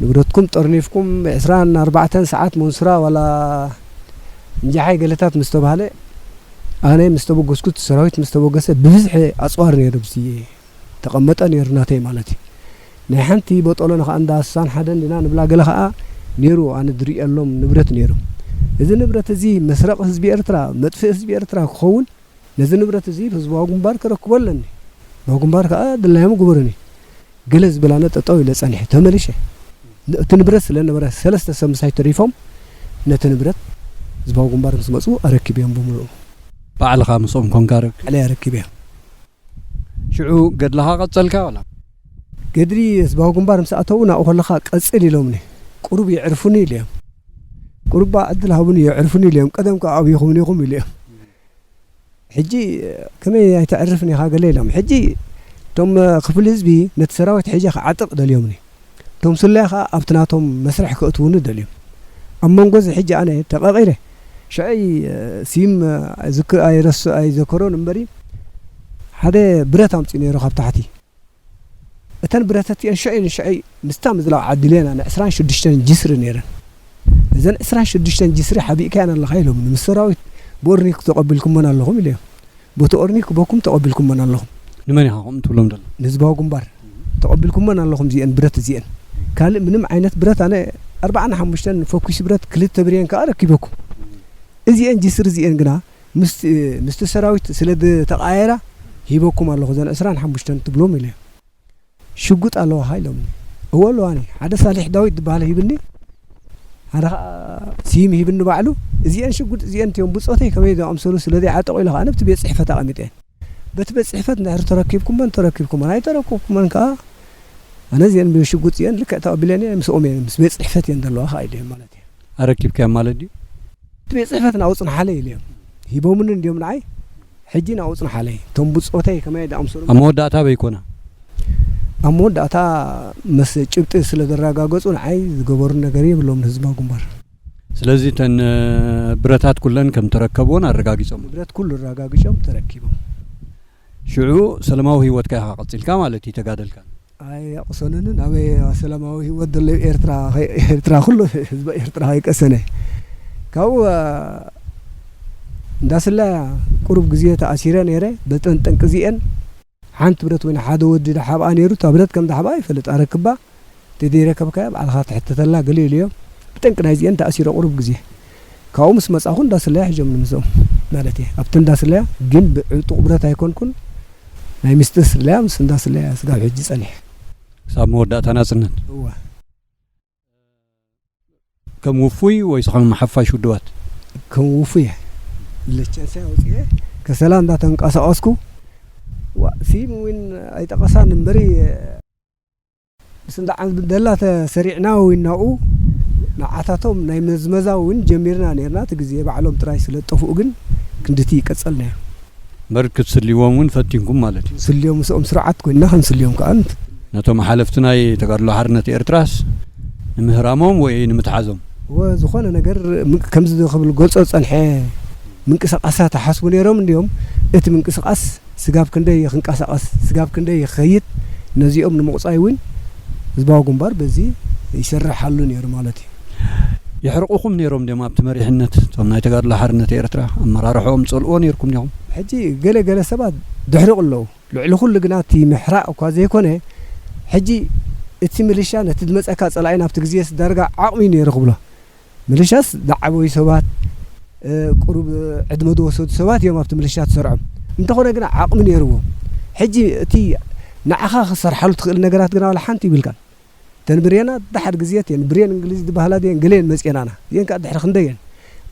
ንብረትኩም ጠርኒፍኩም ዕስራን ኣርባዕተን ሰዓት መንሱራ ዋላ እንጃሓይ ገለታት ምስ ተባህለ፣ ኣነ ምስ ተበገስኩ፣ እቲ ሰራዊት ምስ ተበገሰ፣ ብብዝሒ ኣጽዋር ነይሩ፣ ብዚ ተቐመጠ ነይሩ ናተይ ማለት እዩ። ናይ ሓንቲ ቦጦሎኒ ኸኣ እንዳ ስሳን ሓደን ዲና ንብላ፣ ገለ ኸኣ ነይሩ፣ ኣነ ዝርእየሎም ንብረት ነይሩ። እዚ ንብረት እዚ መስረቒ ህዝቢ ኤርትራ፣ መጥፍኢ ህዝቢ ኤርትራ ክኸውን፣ ነዚ ንብረት እዚ ህዝባዊ ግንባር ከረክቦ ኣለኒ። ህዝባዊ ግንባር ከኣ ድላዮም ግበሩኒ። ገለ ዝበላነ ጠጠው ኢለ ጸኒሐ፣ ተመሊሸ። ን-፣ እቲ ንብረት ስለ ነበረ ሰለስተ ሰብ ምሳይ ተሪፎም፣ ነቲ ንብረት ህዝባዊ ግንባር ምስ መጹ ኣረኪብዮም ብምሉኡ። ባዕልኻ ምስኦም ኮንካ ኣረኪብ? ባዕለይ ኣረኪበ። ሽዑ ገድልኻ ቀጸልካ ዋላ? ገድሊ ህዝባዊ ግንባር ምስ ኣተዉ ናብኡ ከለኻ ቀጽል ኢሎምኒ። ቁሩብ የዕርፉኒ ኢለዮም። ቁሩብ ዕድል ሃቡኒ የዕርፉኒ ኢለዮም። ቀደም ከኣ ኣብይኹምኒ ኢኹም ኢለዮም። ሕጂ ከመይ ኣይተዕርፍን ኢኻ ገለ ኢሎም። ሕጂ እቶም ክፍሊ ህዝቢ ነቲ ሰራዊት ሕጂ ክዓጥቕ ደልዮምኒ። እቶም ስለያ ኸኣ ኣብቲ ናቶም መስርሕ ከእትዉኒ ደልዮም። ኣብ መንጎ እዚ ሕጂ ኣነ ተቐቒረ። ሽዐይ፣ እ፣ ሲም፣ እ፣ ዝክ-፣ ኣይረስ-፣ ኣይዘከሮን እምበሪ፣ ሓደ ብረት ኣምጺኡ ነይሩ ካብ ታሕቲ። እተን ብረታት እቲአን ሽዐይ ንሽዐይ ምስታ ምዝላቕ ዓዲለና ንዕስራን ሽዱሽተን ጅስሪ ነይረን። እዘን ዕስራን ሽዱሽተን ጅስሪ ሓቢእካየን ኣለኻ ኢሎምኒ። ምስ ሰራዊት ብኦርኒክ ተቐቢልኩመን ኣለኹም ኢለዮም። በቲ ኦርኒክ በኩም ተቐቢልኩመን ኣለኹም። ንመን ኢኻ ከምኡ ትብሎም ዘሎ? ንህዝባዊ ግንባር ተቐቢልኩመን ኣለኹም እዚአን ብረት እዚአን። ካልእ ምንም ዓይነት ብረት ኣነ ኣርባዓን ሓሙሽተን ፈኲስ ብረት ክልተ ብሬን ከኣ ረኪበኩም። እዚአን ጅስሪ እዚአን ግና ምስቲ፣ ምስቲ ሰራዊት ስለ ዝተቐያየራ ሂበኩም ኣለኹ እዘን ዕስራን ሓሙሽተን ትብሎም ኢለ። ሽጉጥ ኣለዋኻ ኢሎምኒ። እወ ኣለዋኒ። ሓደ ሳሊሕ ዳዊት ዝበሃል ሂብኒ። ሓደ ኸዓ ሲም ሂብኒ ባዕሉ፣ እዚአን ሽጉጥ እዚአን እትዮም ብጾተይ ከመይ ዝኣምሰሉ ስለ ዘይዓጠቑ ኢለ ኸዓ ነብቲ ቤት ጽሕፈት ኣቐሚጠየን። በቲ ቤት ጽሕፈት እንድሕር ተረኪብኩመን ተረኪብኩመን፣ ኣይተረከብኩመን ከኣ ኣነ እዚአን ብሽጉጥ እዚአን ልክዕ ተቐቢለን እየ፣ ምስኦም እየን፣ ምስ ቤት ጽሕፈት እየን ዘለዋ ከኣ ኢለዮም ማለት እየ። ኣረኪብካዮም ማለት ድዩ? እቲ ቤት ጽሕፈት ናብኡ ጽንሓለይ ኢለዮም። ሂቦምኒ እንድዮም ንዓይ፣ ሕጂ ናብኡ ጽንሓለይ። እቶም ብጾተይ ከመይ ዝኣምሰሉ ኣብ መወዳእታ ኣበይ ኮና? ኣብ መወዳእታ ምስ ጭብጢ ስለ ዘረጋገጹ ንዓይ ዝገበሩ ነገር የብሎም ንህዝባዊ ግንባር። ስለዚ እተን፣ እ፣ ብረታት ኩለን ከም ተረከብዎን ኣረጋጊጾም? ንብረት ኩሉ ኣረጋጊጾም ተረኪቦም። ሽዑ ሰላማዊ ህይወትካ ኢኻ ቀጺልካ ማለት እዩ፣ ተጋደልካ? ኣየቕሰኑንን ኣበይ ሰላማዊ ህይወት ዘሎ ኤርትራ ከይ-፣ ኤርትራ ኩሉ ህዝቢ ኤርትራ ከይቀሰነ። ካብኡ፣ እ፣ እንዳስለ ቁሩብ ግዜ ተኣሲረ ነይረ። በተን ጠንቂ እዚአን ሓንቲ ብረት ወይ ሓደ ወዲ ዳሓብኣ ነይሩ፣ እታ ብረት ከም ዳሓብኣ ይፈልጥ ኣረክባ። ተዘይረከብካያ ባዕልኻ ትሕተተላ ገለ ኢለዮም። ብጠንቂ ናይዚአን ተኣሲረ ቁሩብ ግዜ። ካብኡ ምስ መጻኹ እንዳስለያ ሒዞምኒ ምስኦም ማለት እየ። ኣብቲ እንዳስለያ ግን ብዕጡቕ ብረት ኣይኮንኩን፣ ናይ ሚስጥር ስለያ ምስ እንዳስለያ ስጋብ ሕጂ ጸኒሐ። ክሳብ መወዳእታ ናጽነት? እወ። ከም ውፉይ ወይስ ከም ሓፋሽ ውድባት? ከም ውፉይ እየ። ሊቸንሰይ ኣውፅኤ ከሰላ እንዳተንቀሳቐስኩ፣ ዋ፣ ሲም እውን ኣይጠቐሳን እምበሪ፣ ምስ እንዳ ዓንዝቢ ደላ ተሰሪዕና እውን ናብኡ ንዓታቶም ናይ መዝመዛ እውን ጀሚርና ነይርና። እቲ ግዜ ባዕሎም ጥራይ ስለ ዝጠፍኡ ግን ክንድቲ ይቀጸልናዮ። እምበር ክትስልይዎም እውን ፈቲንኩም ማለት እዩ? ስልዮም ምስኦም ስርዓት ኮይንና ክንስልዮም ከኣ ንፍትን። ነቶም ሓለፍቲ ናይ ተጋድሎ ሓርነት ኤርትራስ ንምህራሞም ወይ ንምትሓዞም? እወ፣ ዝኾነ ነገር ምን-፣ ከምዚ ክብል ገልጾ ዝጸንሐ ምንቅስቓሳት ይሓስቡ ነይሮም እንድዮም። እቲ ምንቅስቓስ ስጋብ ክንደይ ክንቀሳቐስ፣ ስጋብ ክንደይ ክኸይድ፣ ነዚኦም ንምቑጻይ እውን ህዝባዊ ግንባር በዚ ይሰርሕ ኣሎ ነይሩ ማለት እዩ። የሕርቑኹም ነይሮም ድዮም ኣብቲ መሪሕነት፣ እቶም ናይ ተጋድሎ ሓርነት ኤርትራ ኣመራርሕኦም ጸልእዎ ነይርኩም ዲኹም? ሕጂ ገለ ገለ ሰባት ድሕሪቑ ኣለዉ። ልዕሊ ኩሉ ግና እቲ ምሕራቕ እኳ ዘይኮነ፣ ሕጂ እቲ ምልሻ ነቲ ዝመጸካ ጸላኢ ናብቲ ግዜ ዳርጋ ዓቕሚ እዩ ነይሩ ክብሎ። ምልሻስ ዝዓበዩ ሰባት፣ እ፣ ቁሩብ ዕድመ ዝወሰዱ ሰባት እዮም ኣብቲ ምልሻ ትሰርዖም። እንተኾነ ግና ዓቕሚ ነይርዎም። ሕጂ እቲ ንዓኻ ክሰርሓሉ ትኽእል ነገራት ግና ዋላ ሓንቲ ይብልካን። እተን ብሬናት ደሓር ግዜ እተን ብሬን እንግሊዝ ዝበሃላ ድየን ገለየን መጽኤናና። እዚአን ከኣ ድሕሪ ክንደየን።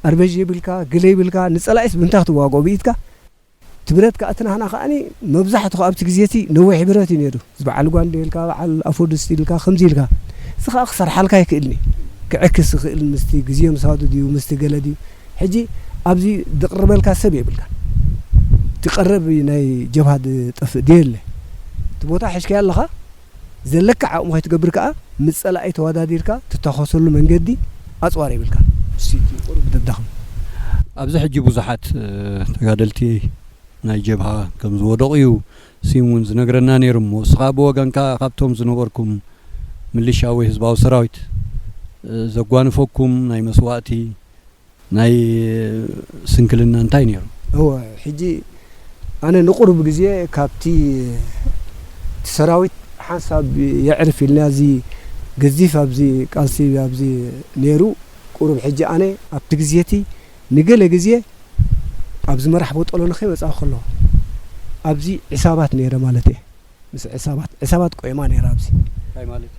ኣርበዥ ይብልካ፣ ገለ ይብልካ፣ ንጸላኢስ ብምንታይ ክትዋግኦ ብኢድካ? እቲ ብረት ከኣ እቲ ናህና ከኣኒ መብዛሕትኡ ኣብቲ ግዜ እቲ ነዊሕ ብረት እዩ ነይሩ። እዚ በዓል ጓንዴ ኢልካ፣ በዓል ኣፎድስቲ ኢልካ፣ ከምዚ ኢልካ። እዚ ከኣ ክሰርሓልካ ኣይክእልን እዩ። ክዕክስ ይኽእል ምስቲ ግዜ ምሳዱ ድዩ፣ ምስቲ ገለ ድዩ። ሕጂ ኣብዚ ዝቕርበልካ ሰብ የብልካ። እቲ ቀረብ ናይ ጀብሃ ዝጠፍእ ድየለ። እቲ ቦታ ሒዝካዮ ኣለኻ፣ ዘለካ ዓቕሚ ከይትገብር ከኣ ምስ ጸላኢ ተወዳዲርካ ትታኾሰሉ መንገዲ ኣጽዋር የብልካን። ንሱ እዩ እቲ ቁሩብ ዘዳኽም። ኣብዚ ሕጂ ብዙሓት፣ እ፣ ተጋደልቲ ናይ ጀብሃ ከም ዝወደቑ እዩ ሲም እውን ዝነግረና ነይሩ። እሞ ንስኻ ብወገንካ ካብቶም ዝነበርኩም ምልሻ ወይ ህዝባዊ ሰራዊት፣ እ፣ ዘጓንፈኩም ናይ መስዋእቲ ናይ ስንክልና እንታይ ነይሩ? እወ፣ ሕጂ ኣነ ንቁሩብ ግዜ ካብቲ፣ እቲ ሰራዊት ሓንሳብ የዕርፍ ኢልና፣ እዚ ገዚፍ ኣብዚ ቃልሲ ኣብዚ ነይሩ፣ ቁሩብ ሕጂ ኣነ ኣብቲ ግዜ እቲ ንገለ ግዜ ኣብዚ መራሕ ቦጦሎ ንኸይበጻኹ ከለኹ ኣብዚ ዕሳባት ነይረ ማለት እየ። ምስ ዕሳባት፣ ዕሳባት ቆይማ ነይራ ኣብዚ። እንታይ ማለት እዩ?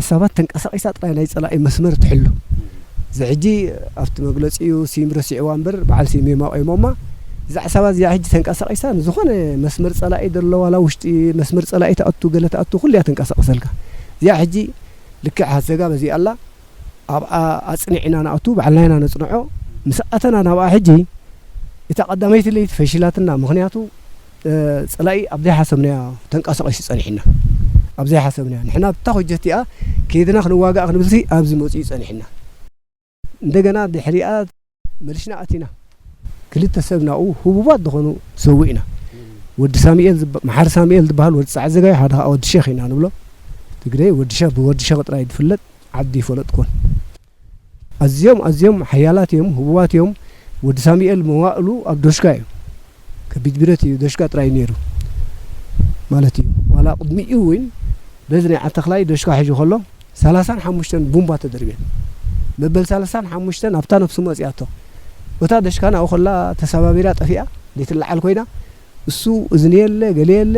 ዕሳባት ተንቀሳቒሳ ጥራይ ናይ ጸላኢ መስመር ትሕሉ። እዚ ሕጂ ኣብቲ መግለጺኡ ሲም ረሲዕዋ እምበር፣ በዓል ሲም እዮም ኣቑሞማ። እዛ ዕሳባት እዚኣ ሕጂ ተንቀሳቒሳ ንዝኾነ መስመር ጸላኢ ዘሎ፣ ዋላ ውሽጢ መስመር ጸላኢ ትኣቱ፣ ገለ ትኣቱ፣ ኩሉ እያ ተንቀሳቕሰልካ። እዚኣ ሕጂ ልክዕ ሃሰጋ በዚኣ ኣላ። ኣብኣ ኣጽኒዕና ንኣቱ፣ ባዕልና ኢና ነጽንዖ። ምስ ኣተና ናብኣ ሕጂ፣ እታ ቀዳመይቲ ለይቲ ፈሺላትና። ምኽንያቱ፣ እ፣ ጸላኢ ኣብ ዘይሓሰብናዮ ተንቀሳቒሱ ጸኒሕና። ኣብ ዘይሓሰብናዮ። ንሕና ብታ ኮጀት እቲኣ ከይድና ክንዋጋእ ክንብልሲ ኣብዚ መጺኡ ጸኒሕና። እንደገና ድሕሪኣ መሊስና ኣቲና። ክልተ ሰብ ናብኡ ህቡባት ዝኾኑ ሰዊእና። ወዲ ሳሙኤል ዝብ-፣ መሓሪ ሳሙኤል ዝበሃል ወዲ ጻዕዘጋይ፣ ሓደ ኸኣ ወዲ ሸኽ ኢና ንብሎ። ትግረ ወዲ ሸኽ፣ ብወዲ ሸኽ ጥራይ ዝፍለጥ። ዓዲ ይፈለጥኩን። ኣዝዮም፣ ኣዝዮም ሓያላት እዮም፣ ህቡባት እዮም። ወዲ ሳሙኤል መዋእሉ ኣብ ዶሽካ እዩ። ከቢድ ብረት እዩ፣ ዶሽካ ጥራይ ነይሩ ማለት እዩ። ዋላ ቅድሚኡ እውን በዚ ናይ ዓተኽላይ ዶሽካ ሒዙ ከሎ፣ ሰላሳን ሓሙሽተን ቡምባ ተደርብየን። መበል ሰላሳን ሓሙሽተን ኣብታ ነፍሱ መጽያቶ። እታ ዶሽካ ናብኡ ከላ ተሰባቢራ ጠፊኣ፣ ዘይትለዓል ኮይና፣ እሱ እዝኒ የለ፣ ገለ የለ፣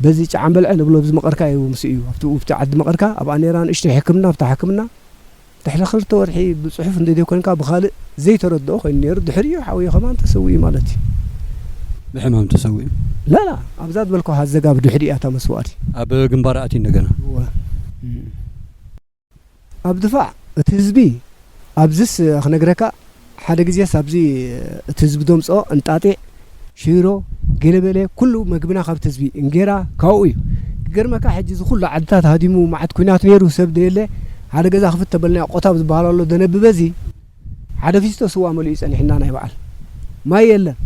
በዚ ጨዓምበልዐ ንብሎ፣ ኣብዚ መቐርካ እዩ፣ ምስ እዩ፣ ኣብቲ ውፍቲ ዓዲ መቐርካ፣ ኣብኣ ነይራ ንእሽተይ ሕክምና፣ ኣብታ ሕክምና፣ ድሕሪ ክልተ ወርሒ ብጽሑፍ እንደ ዘይኮንካ ብኻልእ ዘይተረድኦ ኮይኑ ነይሩ። ድሕሪኡ ሓውዮ ከማን ተሰዊኡ ማለት እዩ። ብሕማም ተሰዊኡ። ላላ ኣብዛ ዝበልኩ ሃዘጋብ ድሕሪ እያ እታ መስዋእቲ። ኣብ ግንባር ኣትዩ እንደገና። እወ። ኣብ ድፋዕ እቲ ህዝቢ ኣብዝስ ክነግረካ ሓደ ግዜስ ኣብዚ እቲ ህዝቢ ደምፅኦ እንጣጢዕ ሽሮ ገለበለ ኩሉ መግብና ካብቲ ህዝቢ እንጌራ ካብኡ እዩ። ክገርመካ ሕጂ እዚ ኩሉ ዓድታት ሃዲሙ መዓት ኩናት ነይሩ ሰብ ደየለ ሓደ ገዛ ክፍት ተበልና ቆታብ ዝበሃል ኣሎ ደነብበ እዚ ሓደ ፊስቶ ስዋ መሊኡ ጸኒሕና ናይ በዓል ማይ የለን።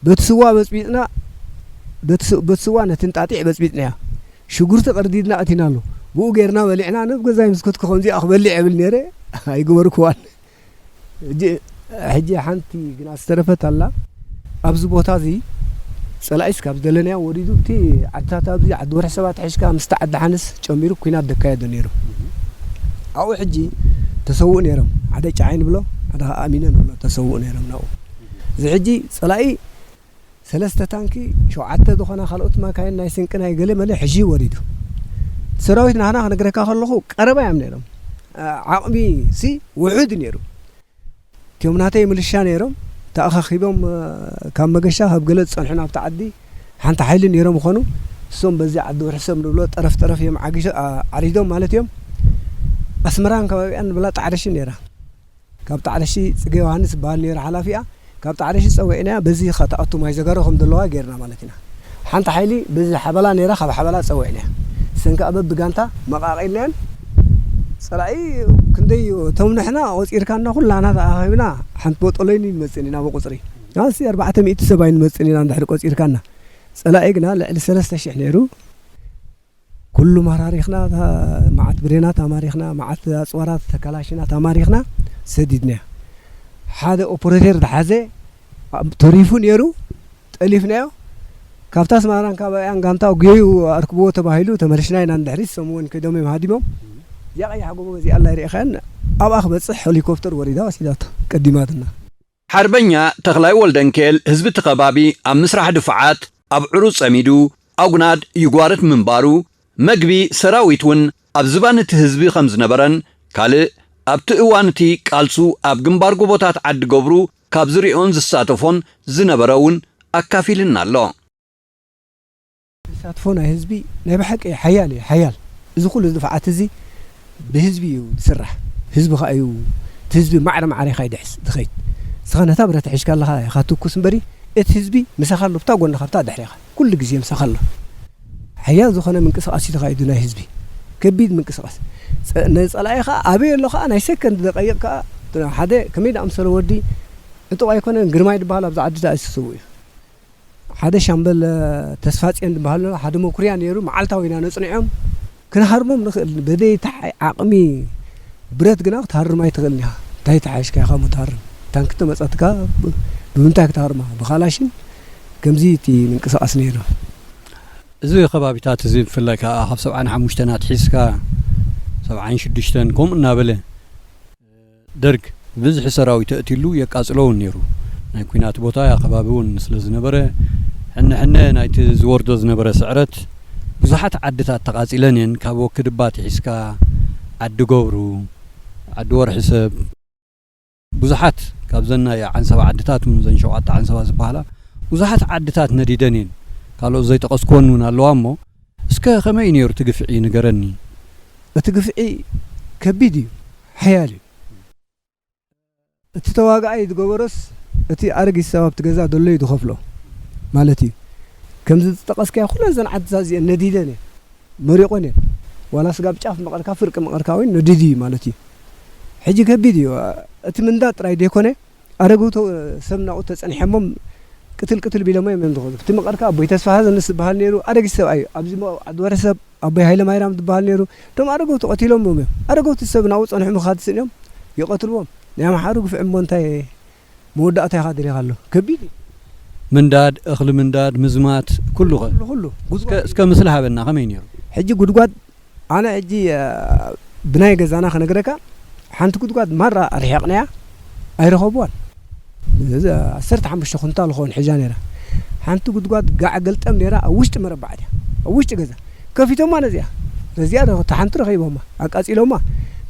በቲ ስዋ በጽቢጥና በቲ ስ- በቲ ስዋ ነቲ እንጣጢዕ በጽቢጥናያ ሽጉርቲ ቀርዲድና ኣቲና ኣሎ ብኡ ጌርና በሊዕና ነብ ገዛይ ምስ ከትኩ ከምዚኣ ክበልዕ የብል ነይረ ኣይገበርኩዋን። ሕጂ ሕጂ ሓንቲ ግና ዝተረፈት ኣላ። ኣብዚ ቦታ እዚ ጸላኢስ ካብ ዘለናዮ ወሪዱ እቲ ዓድታት ኣብዚ ዓዲ ወርሒ ሰባት ሒዝካ ምስቲ ዓዲ ሓንስ ጨሚሩ ኩናት ደካየዶ ነይሩ። ኣብኡ ሕጂ ተሰውኡ ነይሮም። ሓደ ጫዓይ ንብሎ ሓደ ከዓ ኣሚነ ንብሎ ተሰውኡ ነይሮም ናብኡ። እዚ ሕጂ ጸላኢ ሰለስተ ታንኪ ሸውዓተ ዝኾና ካልኦት ማካይን ናይ ስንቂ ናይ ገለ መለ ሕጂ ወሪዱ። ሰራዊት ናህና ክነግረካ ከለኹ ቀረባ እዮም ነይሮም። ዓቕሚ ሲ ውሑድ ነይሩ። እቲኦም ናተይ ምልሻ ነይሮም ተኣኻኺቦም ካብ መገሻ ካብ ገለ ዝፀንሑ ናብቲ ዓዲ ሓንቲ ሓይሊ ነይሮም ይኾኑ። እሶም በዚ ዓዲ ውርሕሰብ ንብሎ ጠረፍ ጠረፍ እዮም ዓጊሾ- ዓ- ዓሪዶም ማለት እዮም። ኣስመራን ከባቢኣን ንብላ ጣዕረሺ ነይራ። ካብ ጣዕረሺ ፅገ ዮሃንስ ዝበሃል ነይሩ ሓላፊኣ። ካብ ጣዕረሺ ፀዊዕናያ በዚ ኸ ተኣቱ ማይ ዘጋሮ ከም ዘለዋ ገይርና ማለት ኢና። ሓንቲ ሓይሊ በዚ ሓበላ ነይራ ካብ ሓበላ ፀዊዕናያ። ሰንካ ኣበብ ብጋንታ መቃቂልናያን ፀላኢ ክንደይ እቶም ንሕና ቆፂርካና ኩላና ተኣኻኺብና ሓንቲ ቦጦሎይኒ ንመፅእኒ ናብ ቁፅሪ ናሲ ኣርባዕተ ሚእቲ ሰብኣይ ንመፅእኒ ኢና እንድሕሪ ቆፂርካና። ፀላኢ ግና ልዕሊ ሰለስተ ሽሕ ነይሩ። ኩሉ ማራሪኽና፣ መዓት ብሬናት ኣማሪኽና፣ መዓት ኣፅዋራት ካላሽናት ኣማሪኽና ሰዲድናዮ። ሓደ ኦፖሬተር ዝሓዘ ተሪፉ ነይሩ፣ ጠሊፍናዮ። ካብታ ኣስመራን ካባኣያን ጋንታ ጌዩ ኣርክብዎ ተባሂሉ ተመሊስና ኢና ንድሕሪት። እሶም እውን ከይዶም እዮም ሃዲሞም። እዚኣ ቀያሕ ጎቦ እዚኣ ኣላ ይርኢኻያን ኣብኣ ክበፅሕ ሄሊኮፕተር ወሪዳ ወሲዳቶ ቀዲማትና። ሓርበኛ ተኽላይ ወልደንኬል ህዝቢ እቲ ከባቢ ኣብ ምስራሕ ድፋዓት ኣብ ዕሩፅ ፀሚዱ ኣጉናድ ይጓርት ምንባሩ፣ መግቢ ሰራዊት እውን ኣብ ዝባን እቲ ህዝቢ ከም ዝነበረን ካልእ ኣብቲ እዋን እቲ ቃልሱ ኣብ ግንባር ጎቦታት ዓዲ ገብሩ ካብ ዝሪኦን ዝሳተፎን ዝነበረ እውን ኣካፊልና ኣሎ። ተሳትፎ ናይ ህዝቢ ናይ ብሓቂ ሓያል እዩ ሓያል። እዚ ኩሉ ድፍዓት እዚ ብህዝቢ እዩ ዝስራሕ። ህዝቢ ከዓ እዩ እቲ ህዝቢ ማዕረ ማዕረ ኢኻ ይድሕስ ዝኸይድ። ንስኻ ነታ ብረት ሒዝካ ኣለኻ ኢኻ ትኩስ እምበሪ እቲ ህዝቢ ምሳኻ ኣሎ ብታ ጎንኻ ብታ ድሕሬኻ ኩሉ ግዜ ምሳኻ ኣሎ። ሓያል ዝኾነ ምንቅስቃስ እዩ ተኻይዱ ናይ ህዝቢ ከቢድ ምንቅስቃስ። ነፀላኢ ከዓ ኣበይ ኣሎ ከዓ ናይ ሰከንድ ደቀይቕ ከዓ ሓደ ከመይ ዳኣምሰለ ወዲ ዕጡቕ ኣይኮነን ግርማይ ድበሃል ኣብዚ ዓዲ ዳኣ ዝተሰውኡ እዩ። ሓደ ሻምበል ተስፋፅዮን ዝበሃል ሓደ መኩርያ ነይሩ። መዓልታዊ ኢና ነፅንዖም። ክንሃርሞም ንኽእል በደይ ዓቕሚ ብረት ግና ክትሃርም ኣይትኽእል ኢኻ። እንታይ ተሓይሽካ ኢኻ ሞ ትሃርም? ታንኪ ተመፀትካ ብምንታይ ክትሃርማ? ብኻላሽን ከምዚ እቲ ምንቅስቓስ ነይሩ። እዚ ከባቢታት እዚ ብፍላይ ከዓ ካብ ሰብዓን ሓሙሽተን ኣትሒዝካ ሰብዓን ሽዱሽተን ከምኡ እናበለ ደርግ ብብዝሒ ሰራዊት ኣእትዩሉ የቃፅሎ እውን ነይሩ። ናይ ኲናት ቦታ ኣከባቢ እውን ስለ ዝነበረ ሕነ ሕነ ናይቲ ዝወርዶ ዝነበረ ስዕረት ብዙሓት ዓድታት ተቓፂለን እየን። ካብ ወክድባ ኣትሒዝካ ዓዲ ገብሩ፣ ዓዲ ወርሒ ሰብ ብዙሓት ካብዘን ናይ ዓንሰባ ዓድታት እውን ዘን ሸውዓተ ዓንሰባ ዝበሃላ ብዙሓት ዓድታት ነዲደን እየን። ካልኦት ዘይጠቐስኩወን እውን ኣለዋ እሞ እስከ ከመይ እዩ ነይሩ እቲ ግፍዒ ንገረኒ። እቲ ግፍዒ ከቢድ እዩ፣ ሓያል እዩ። እቲ ተዋጋኣይ ዝገበሮስ እቲ ኣረጊት ሰብ ኣብቲ ገዛ ዘሎ እዩ ዝኸፍሎ ማለት እዩ። ከምዚ ዝጠቐስካዮ ኩለን እዘን ዓድታት እዚአን ነዲደን እየን መሪቖን እየን። ዋላ ስጋብ ጫፍ መቐርካ ፍርቂ መቐርካ ወይ ነዲዱ እዩ ማለት እዩ። ሕጂ ከቢድ እዩ። እቲ ምንዳድ ጥራይ ዘይኮነ ኣረገውቶ ሰብ ናብኡ ተጸኒሐሞም ቅትል ቅትል ቢሎሞ እዮም እዮም ዝኸዱ። እቲ መቐርካ ኣቦይ ተስፋ ሃዘንስ ዝበሃል ነይሩ ኣረጊት ሰብኣይ እዩ። ኣብዚ ዓዲ ወርሒ ሰብ ኣቦይ ሃይለ ማይራም ዝበሃል ነይሩ። እቶም ኣረገውቲ ቀቲሎምዎም እዮም። ኣረገውቲ ሰብ ናብኡ ጸንሑ ምኻድ ስእንዮም ይቐትልዎም። ናይ ኣምሓሩ ግፍዒ እሞ እንታይ መወዳእታ ኢኻ ደሊኻ ኣሎ። ከቢድ እዩ። ምንዳድ፣ እኽሊ ምንዳድ፣ ምዝማት፣ ኩሉ ኸ? ኩሉ፣ ኩሉ። ጉዝጓዝ እስከ፣ እዩ። እስከ ምስሊ ሃበና፣ ከመይ ነይሩ? ሕጂ ጉድጓድ፣ ኣነ ሕጂ፣ እ፣ ብናይ ገዛና ክነግረካ፣ ሓንቲ ጉድጓድ ማራ ኣርሒቕናያ፣ ኣይረኸብዋን። እዚ ዓሰርተ ሓሙሽተ ኩንታል ኾን ሕጃ ነይራ። ሓንቲ ጉድጓድ ጋዕ ገልጠም ነይራ፣ ኣብ ውሽጢ መረባዕ ድያ፣ ኣብ ውሽጢ ገዛ። ከፊቶማ ነዚኣ፣ ነዚኣ ረ-፣ እታ ሓንቲ ረኺቦማ፣ ኣቃጺሎማ።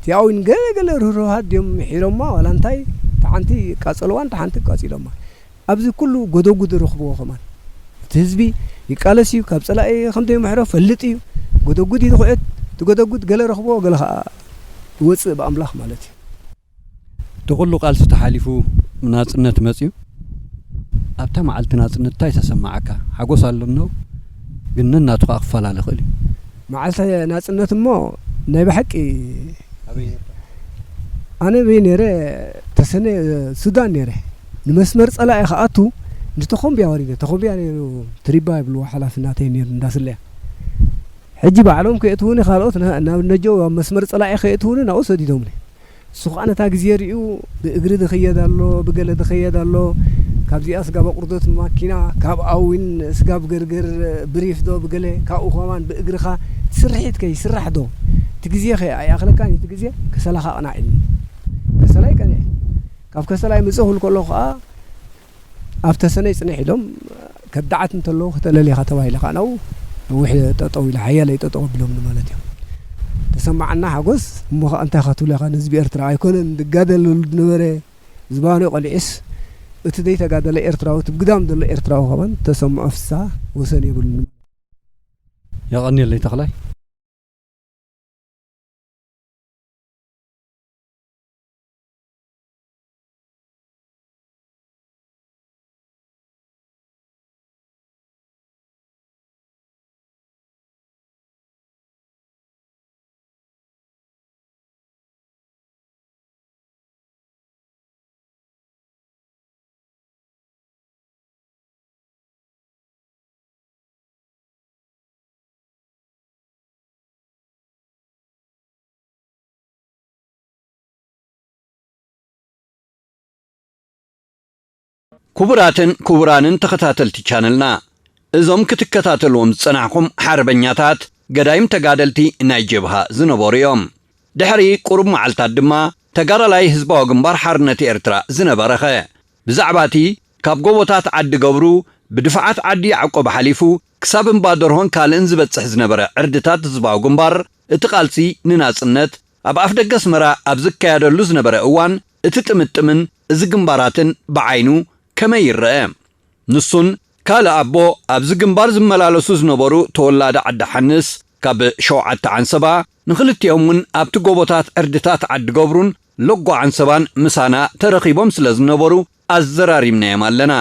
እቲኣዊን ገለ ገለ ርህሩሃት ድዮም ምሒሮማ ዋላ እንታይ፣ ተሓንቲ ቃጸልዋን ተሓንቲ ቃጺሎማ። ኣብዚ ኩሉ ጎደጉድ ረኽብዎ ከማን። እቲ ህዝቢ ይቃለስ እዩ፣ ካብ ጸላኢ ከም ዘይምሕሮ ፈልጥ እዩ። ጎደጉድ እዩ ዝኹዕት፣ እቲ ጎደጉድ ገለ ረኽብዎ ገለ ኸኣ ይወጽእ ብኣምላኽ ማለት እዩ። እቲ ኩሉ ቃልሲ ተሓሊፉ ናጽነት መጽዩ፣ ኣብታ መዓልቲ ናጽነት እንታይ ተሰማዓካ? ሓጎስ ኣሎ እነው፣ ግን ነናቱ ከኣ ክፈላለ ይኽእል እዩ። መዓልቲ ናጽነት እሞ ናይ ብሓቂ ኣበይ ነርካ? ኣነ በይ ነይረ ተሰነ ሱዳን ነይረ። ንመስመር ጸላኢ ከኣቱ ንተኾምቢያ ወሪደ። ተኾምቢያ ነይሩ ትሪባ ይብልዎ ሓላፊ ናተይ ነይሩ እንዳስለያ። ሕጂ ባዕሎም ከየእትውኒ ካልኦት ና-፣ ናብ ነጆ ኣብ መስመር ጸላኢ ከየእትውኒ ናብኡ ሰዲዶምኒ። እሱ ኸኣ ነታ ግዜ ሪኡ ብእግሪ ዝኸየድ ኣሎ፣ ብገለ ዝኸየድ ኣሎ። ካብዚኣ ስጋብ ኣቑርደት ማኪና፣ ካብ ኣዊን ስጋብ ገርገር ብሪፍ ዶ ብገለ፣ ካብኡ ኸማን ብእግርኻ ስርሒት ከ ይስራሕ ዶ? እቲ ግዜ ኸ ኣይኣኽለካን? እቲ ግዜ ከሰላኻ ቅናዕ ኢሉኒ። ከሰላይ ቀኒዐ። ካብ ከሰላይ ምጽእ ክብል ከለኹ ኸኣ ኣብ ተሰነይ ጽንሕ ኢሎም ከዳዓት እንተለዉ ከተለል ኢኻ ተባሂለ ኸኣ ናብኡ ነዊሕ ጠጠው ኢለ ሓያለይ ጠጠው ኣቢሎምኒ ማለት እዮም። ተሰማዓና ሓጎስ እሞ ኸኣ እንታይ ኢኻ ትብሎ ኢኻ ንህዝቢ ኤርትራ ኣይኮነን ዝጋደለሉ ዝነበረ ዝባኑ ቀሊዑስ እቲ ዘይተጋደለ ኤርትራዊ እቲ ብግዳም ዘሎ ኤርትራዊ ከማን ተሰምዖ ፍስሃ ወሰን የብሉን። የቐንየለይ ተኽላይ። ክቡራትን ክቡራንን ተኸታተልቲ ቻነልና፣ እዞም ክትከታተልዎም ዝጸናሕኩም ሓርበኛታት ገዳይም ተጋደልቲ ናይ ጀብሃ ዝነበሩ እዮም። ድሕሪ ቁሩብ መዓልታት ድማ ተጋዳላይ ህዝባዊ ግንባር ሓርነት ኤርትራ ዝነበረኸ ብዛዕባ እቲ ካብ ጎቦታት ዓዲ ገብሩ ብድፋዓት ዓዲ ያዕቆብ ሓሊፉ ክሳብ እምባ ደርሆን ካልእን ዝበጽሕ ዝነበረ ዕርድታት ህዝባዊ ግንባር፣ እቲ ቃልሲ ንናጽነት ኣብ ኣፍደገ ኣስመራ ኣብ ዝካየደሉ ዝነበረ እዋን፣ እቲ ጥምጥምን እዚ ግንባራትን ብዓይኑ ከመይ ይረአ? ንሱን ካልእ ኣቦ ኣብዚ ግንባር ዝመላለሱ ዝነበሩ ተወላዲ ዓዲ ሓንስ ካብ ሸውዓተ ዓንሰባ፣ ንኽልቲኦም እውን ኣብቲ ጎቦታት ዕርድታት ዓዲ ገብሩን ሎጎ ዓንሰባን ምሳና ተረኺቦም ስለ ዝነበሩ ኣዘራሪብናዮም ኣለና።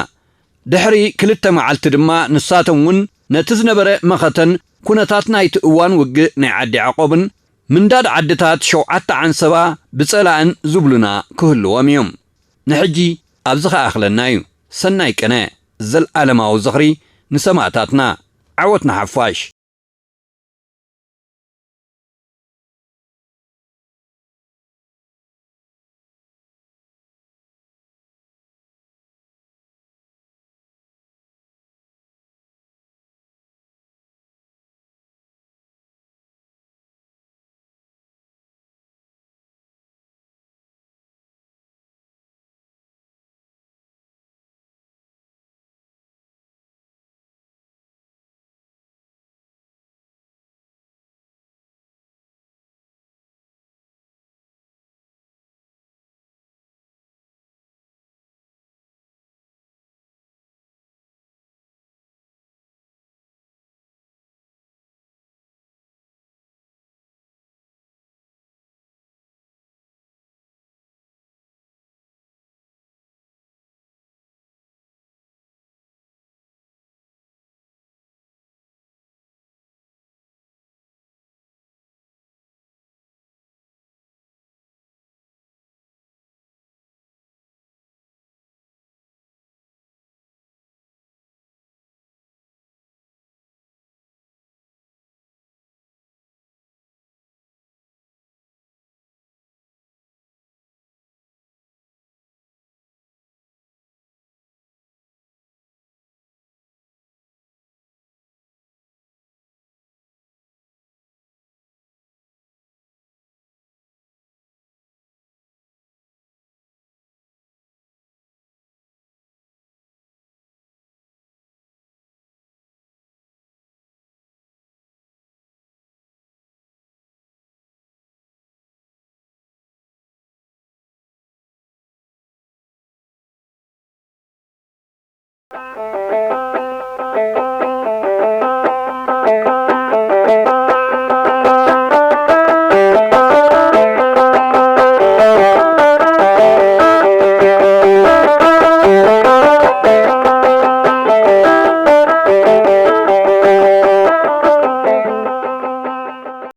ድሕሪ ክልተ መዓልቲ ድማ ንሳቶም እውን ነቲ ዝነበረ መኸተን ኩነታት ናይቲ እዋን ውግእ ናይ ዓዲ ያዕቆብን ምንዳድ ዓድታት ሸውዓተ ዓንሰባ ብጸላእን ዝብሉና ክህልዎም እዮም። ንሕጂ ኣብዚ ኸኣኽለና እዩ። ሰናይ ቅነ። ዘልኣለማዊ ዝኽሪ ንሰማእታትና። ዓወት ንሓፋሽ።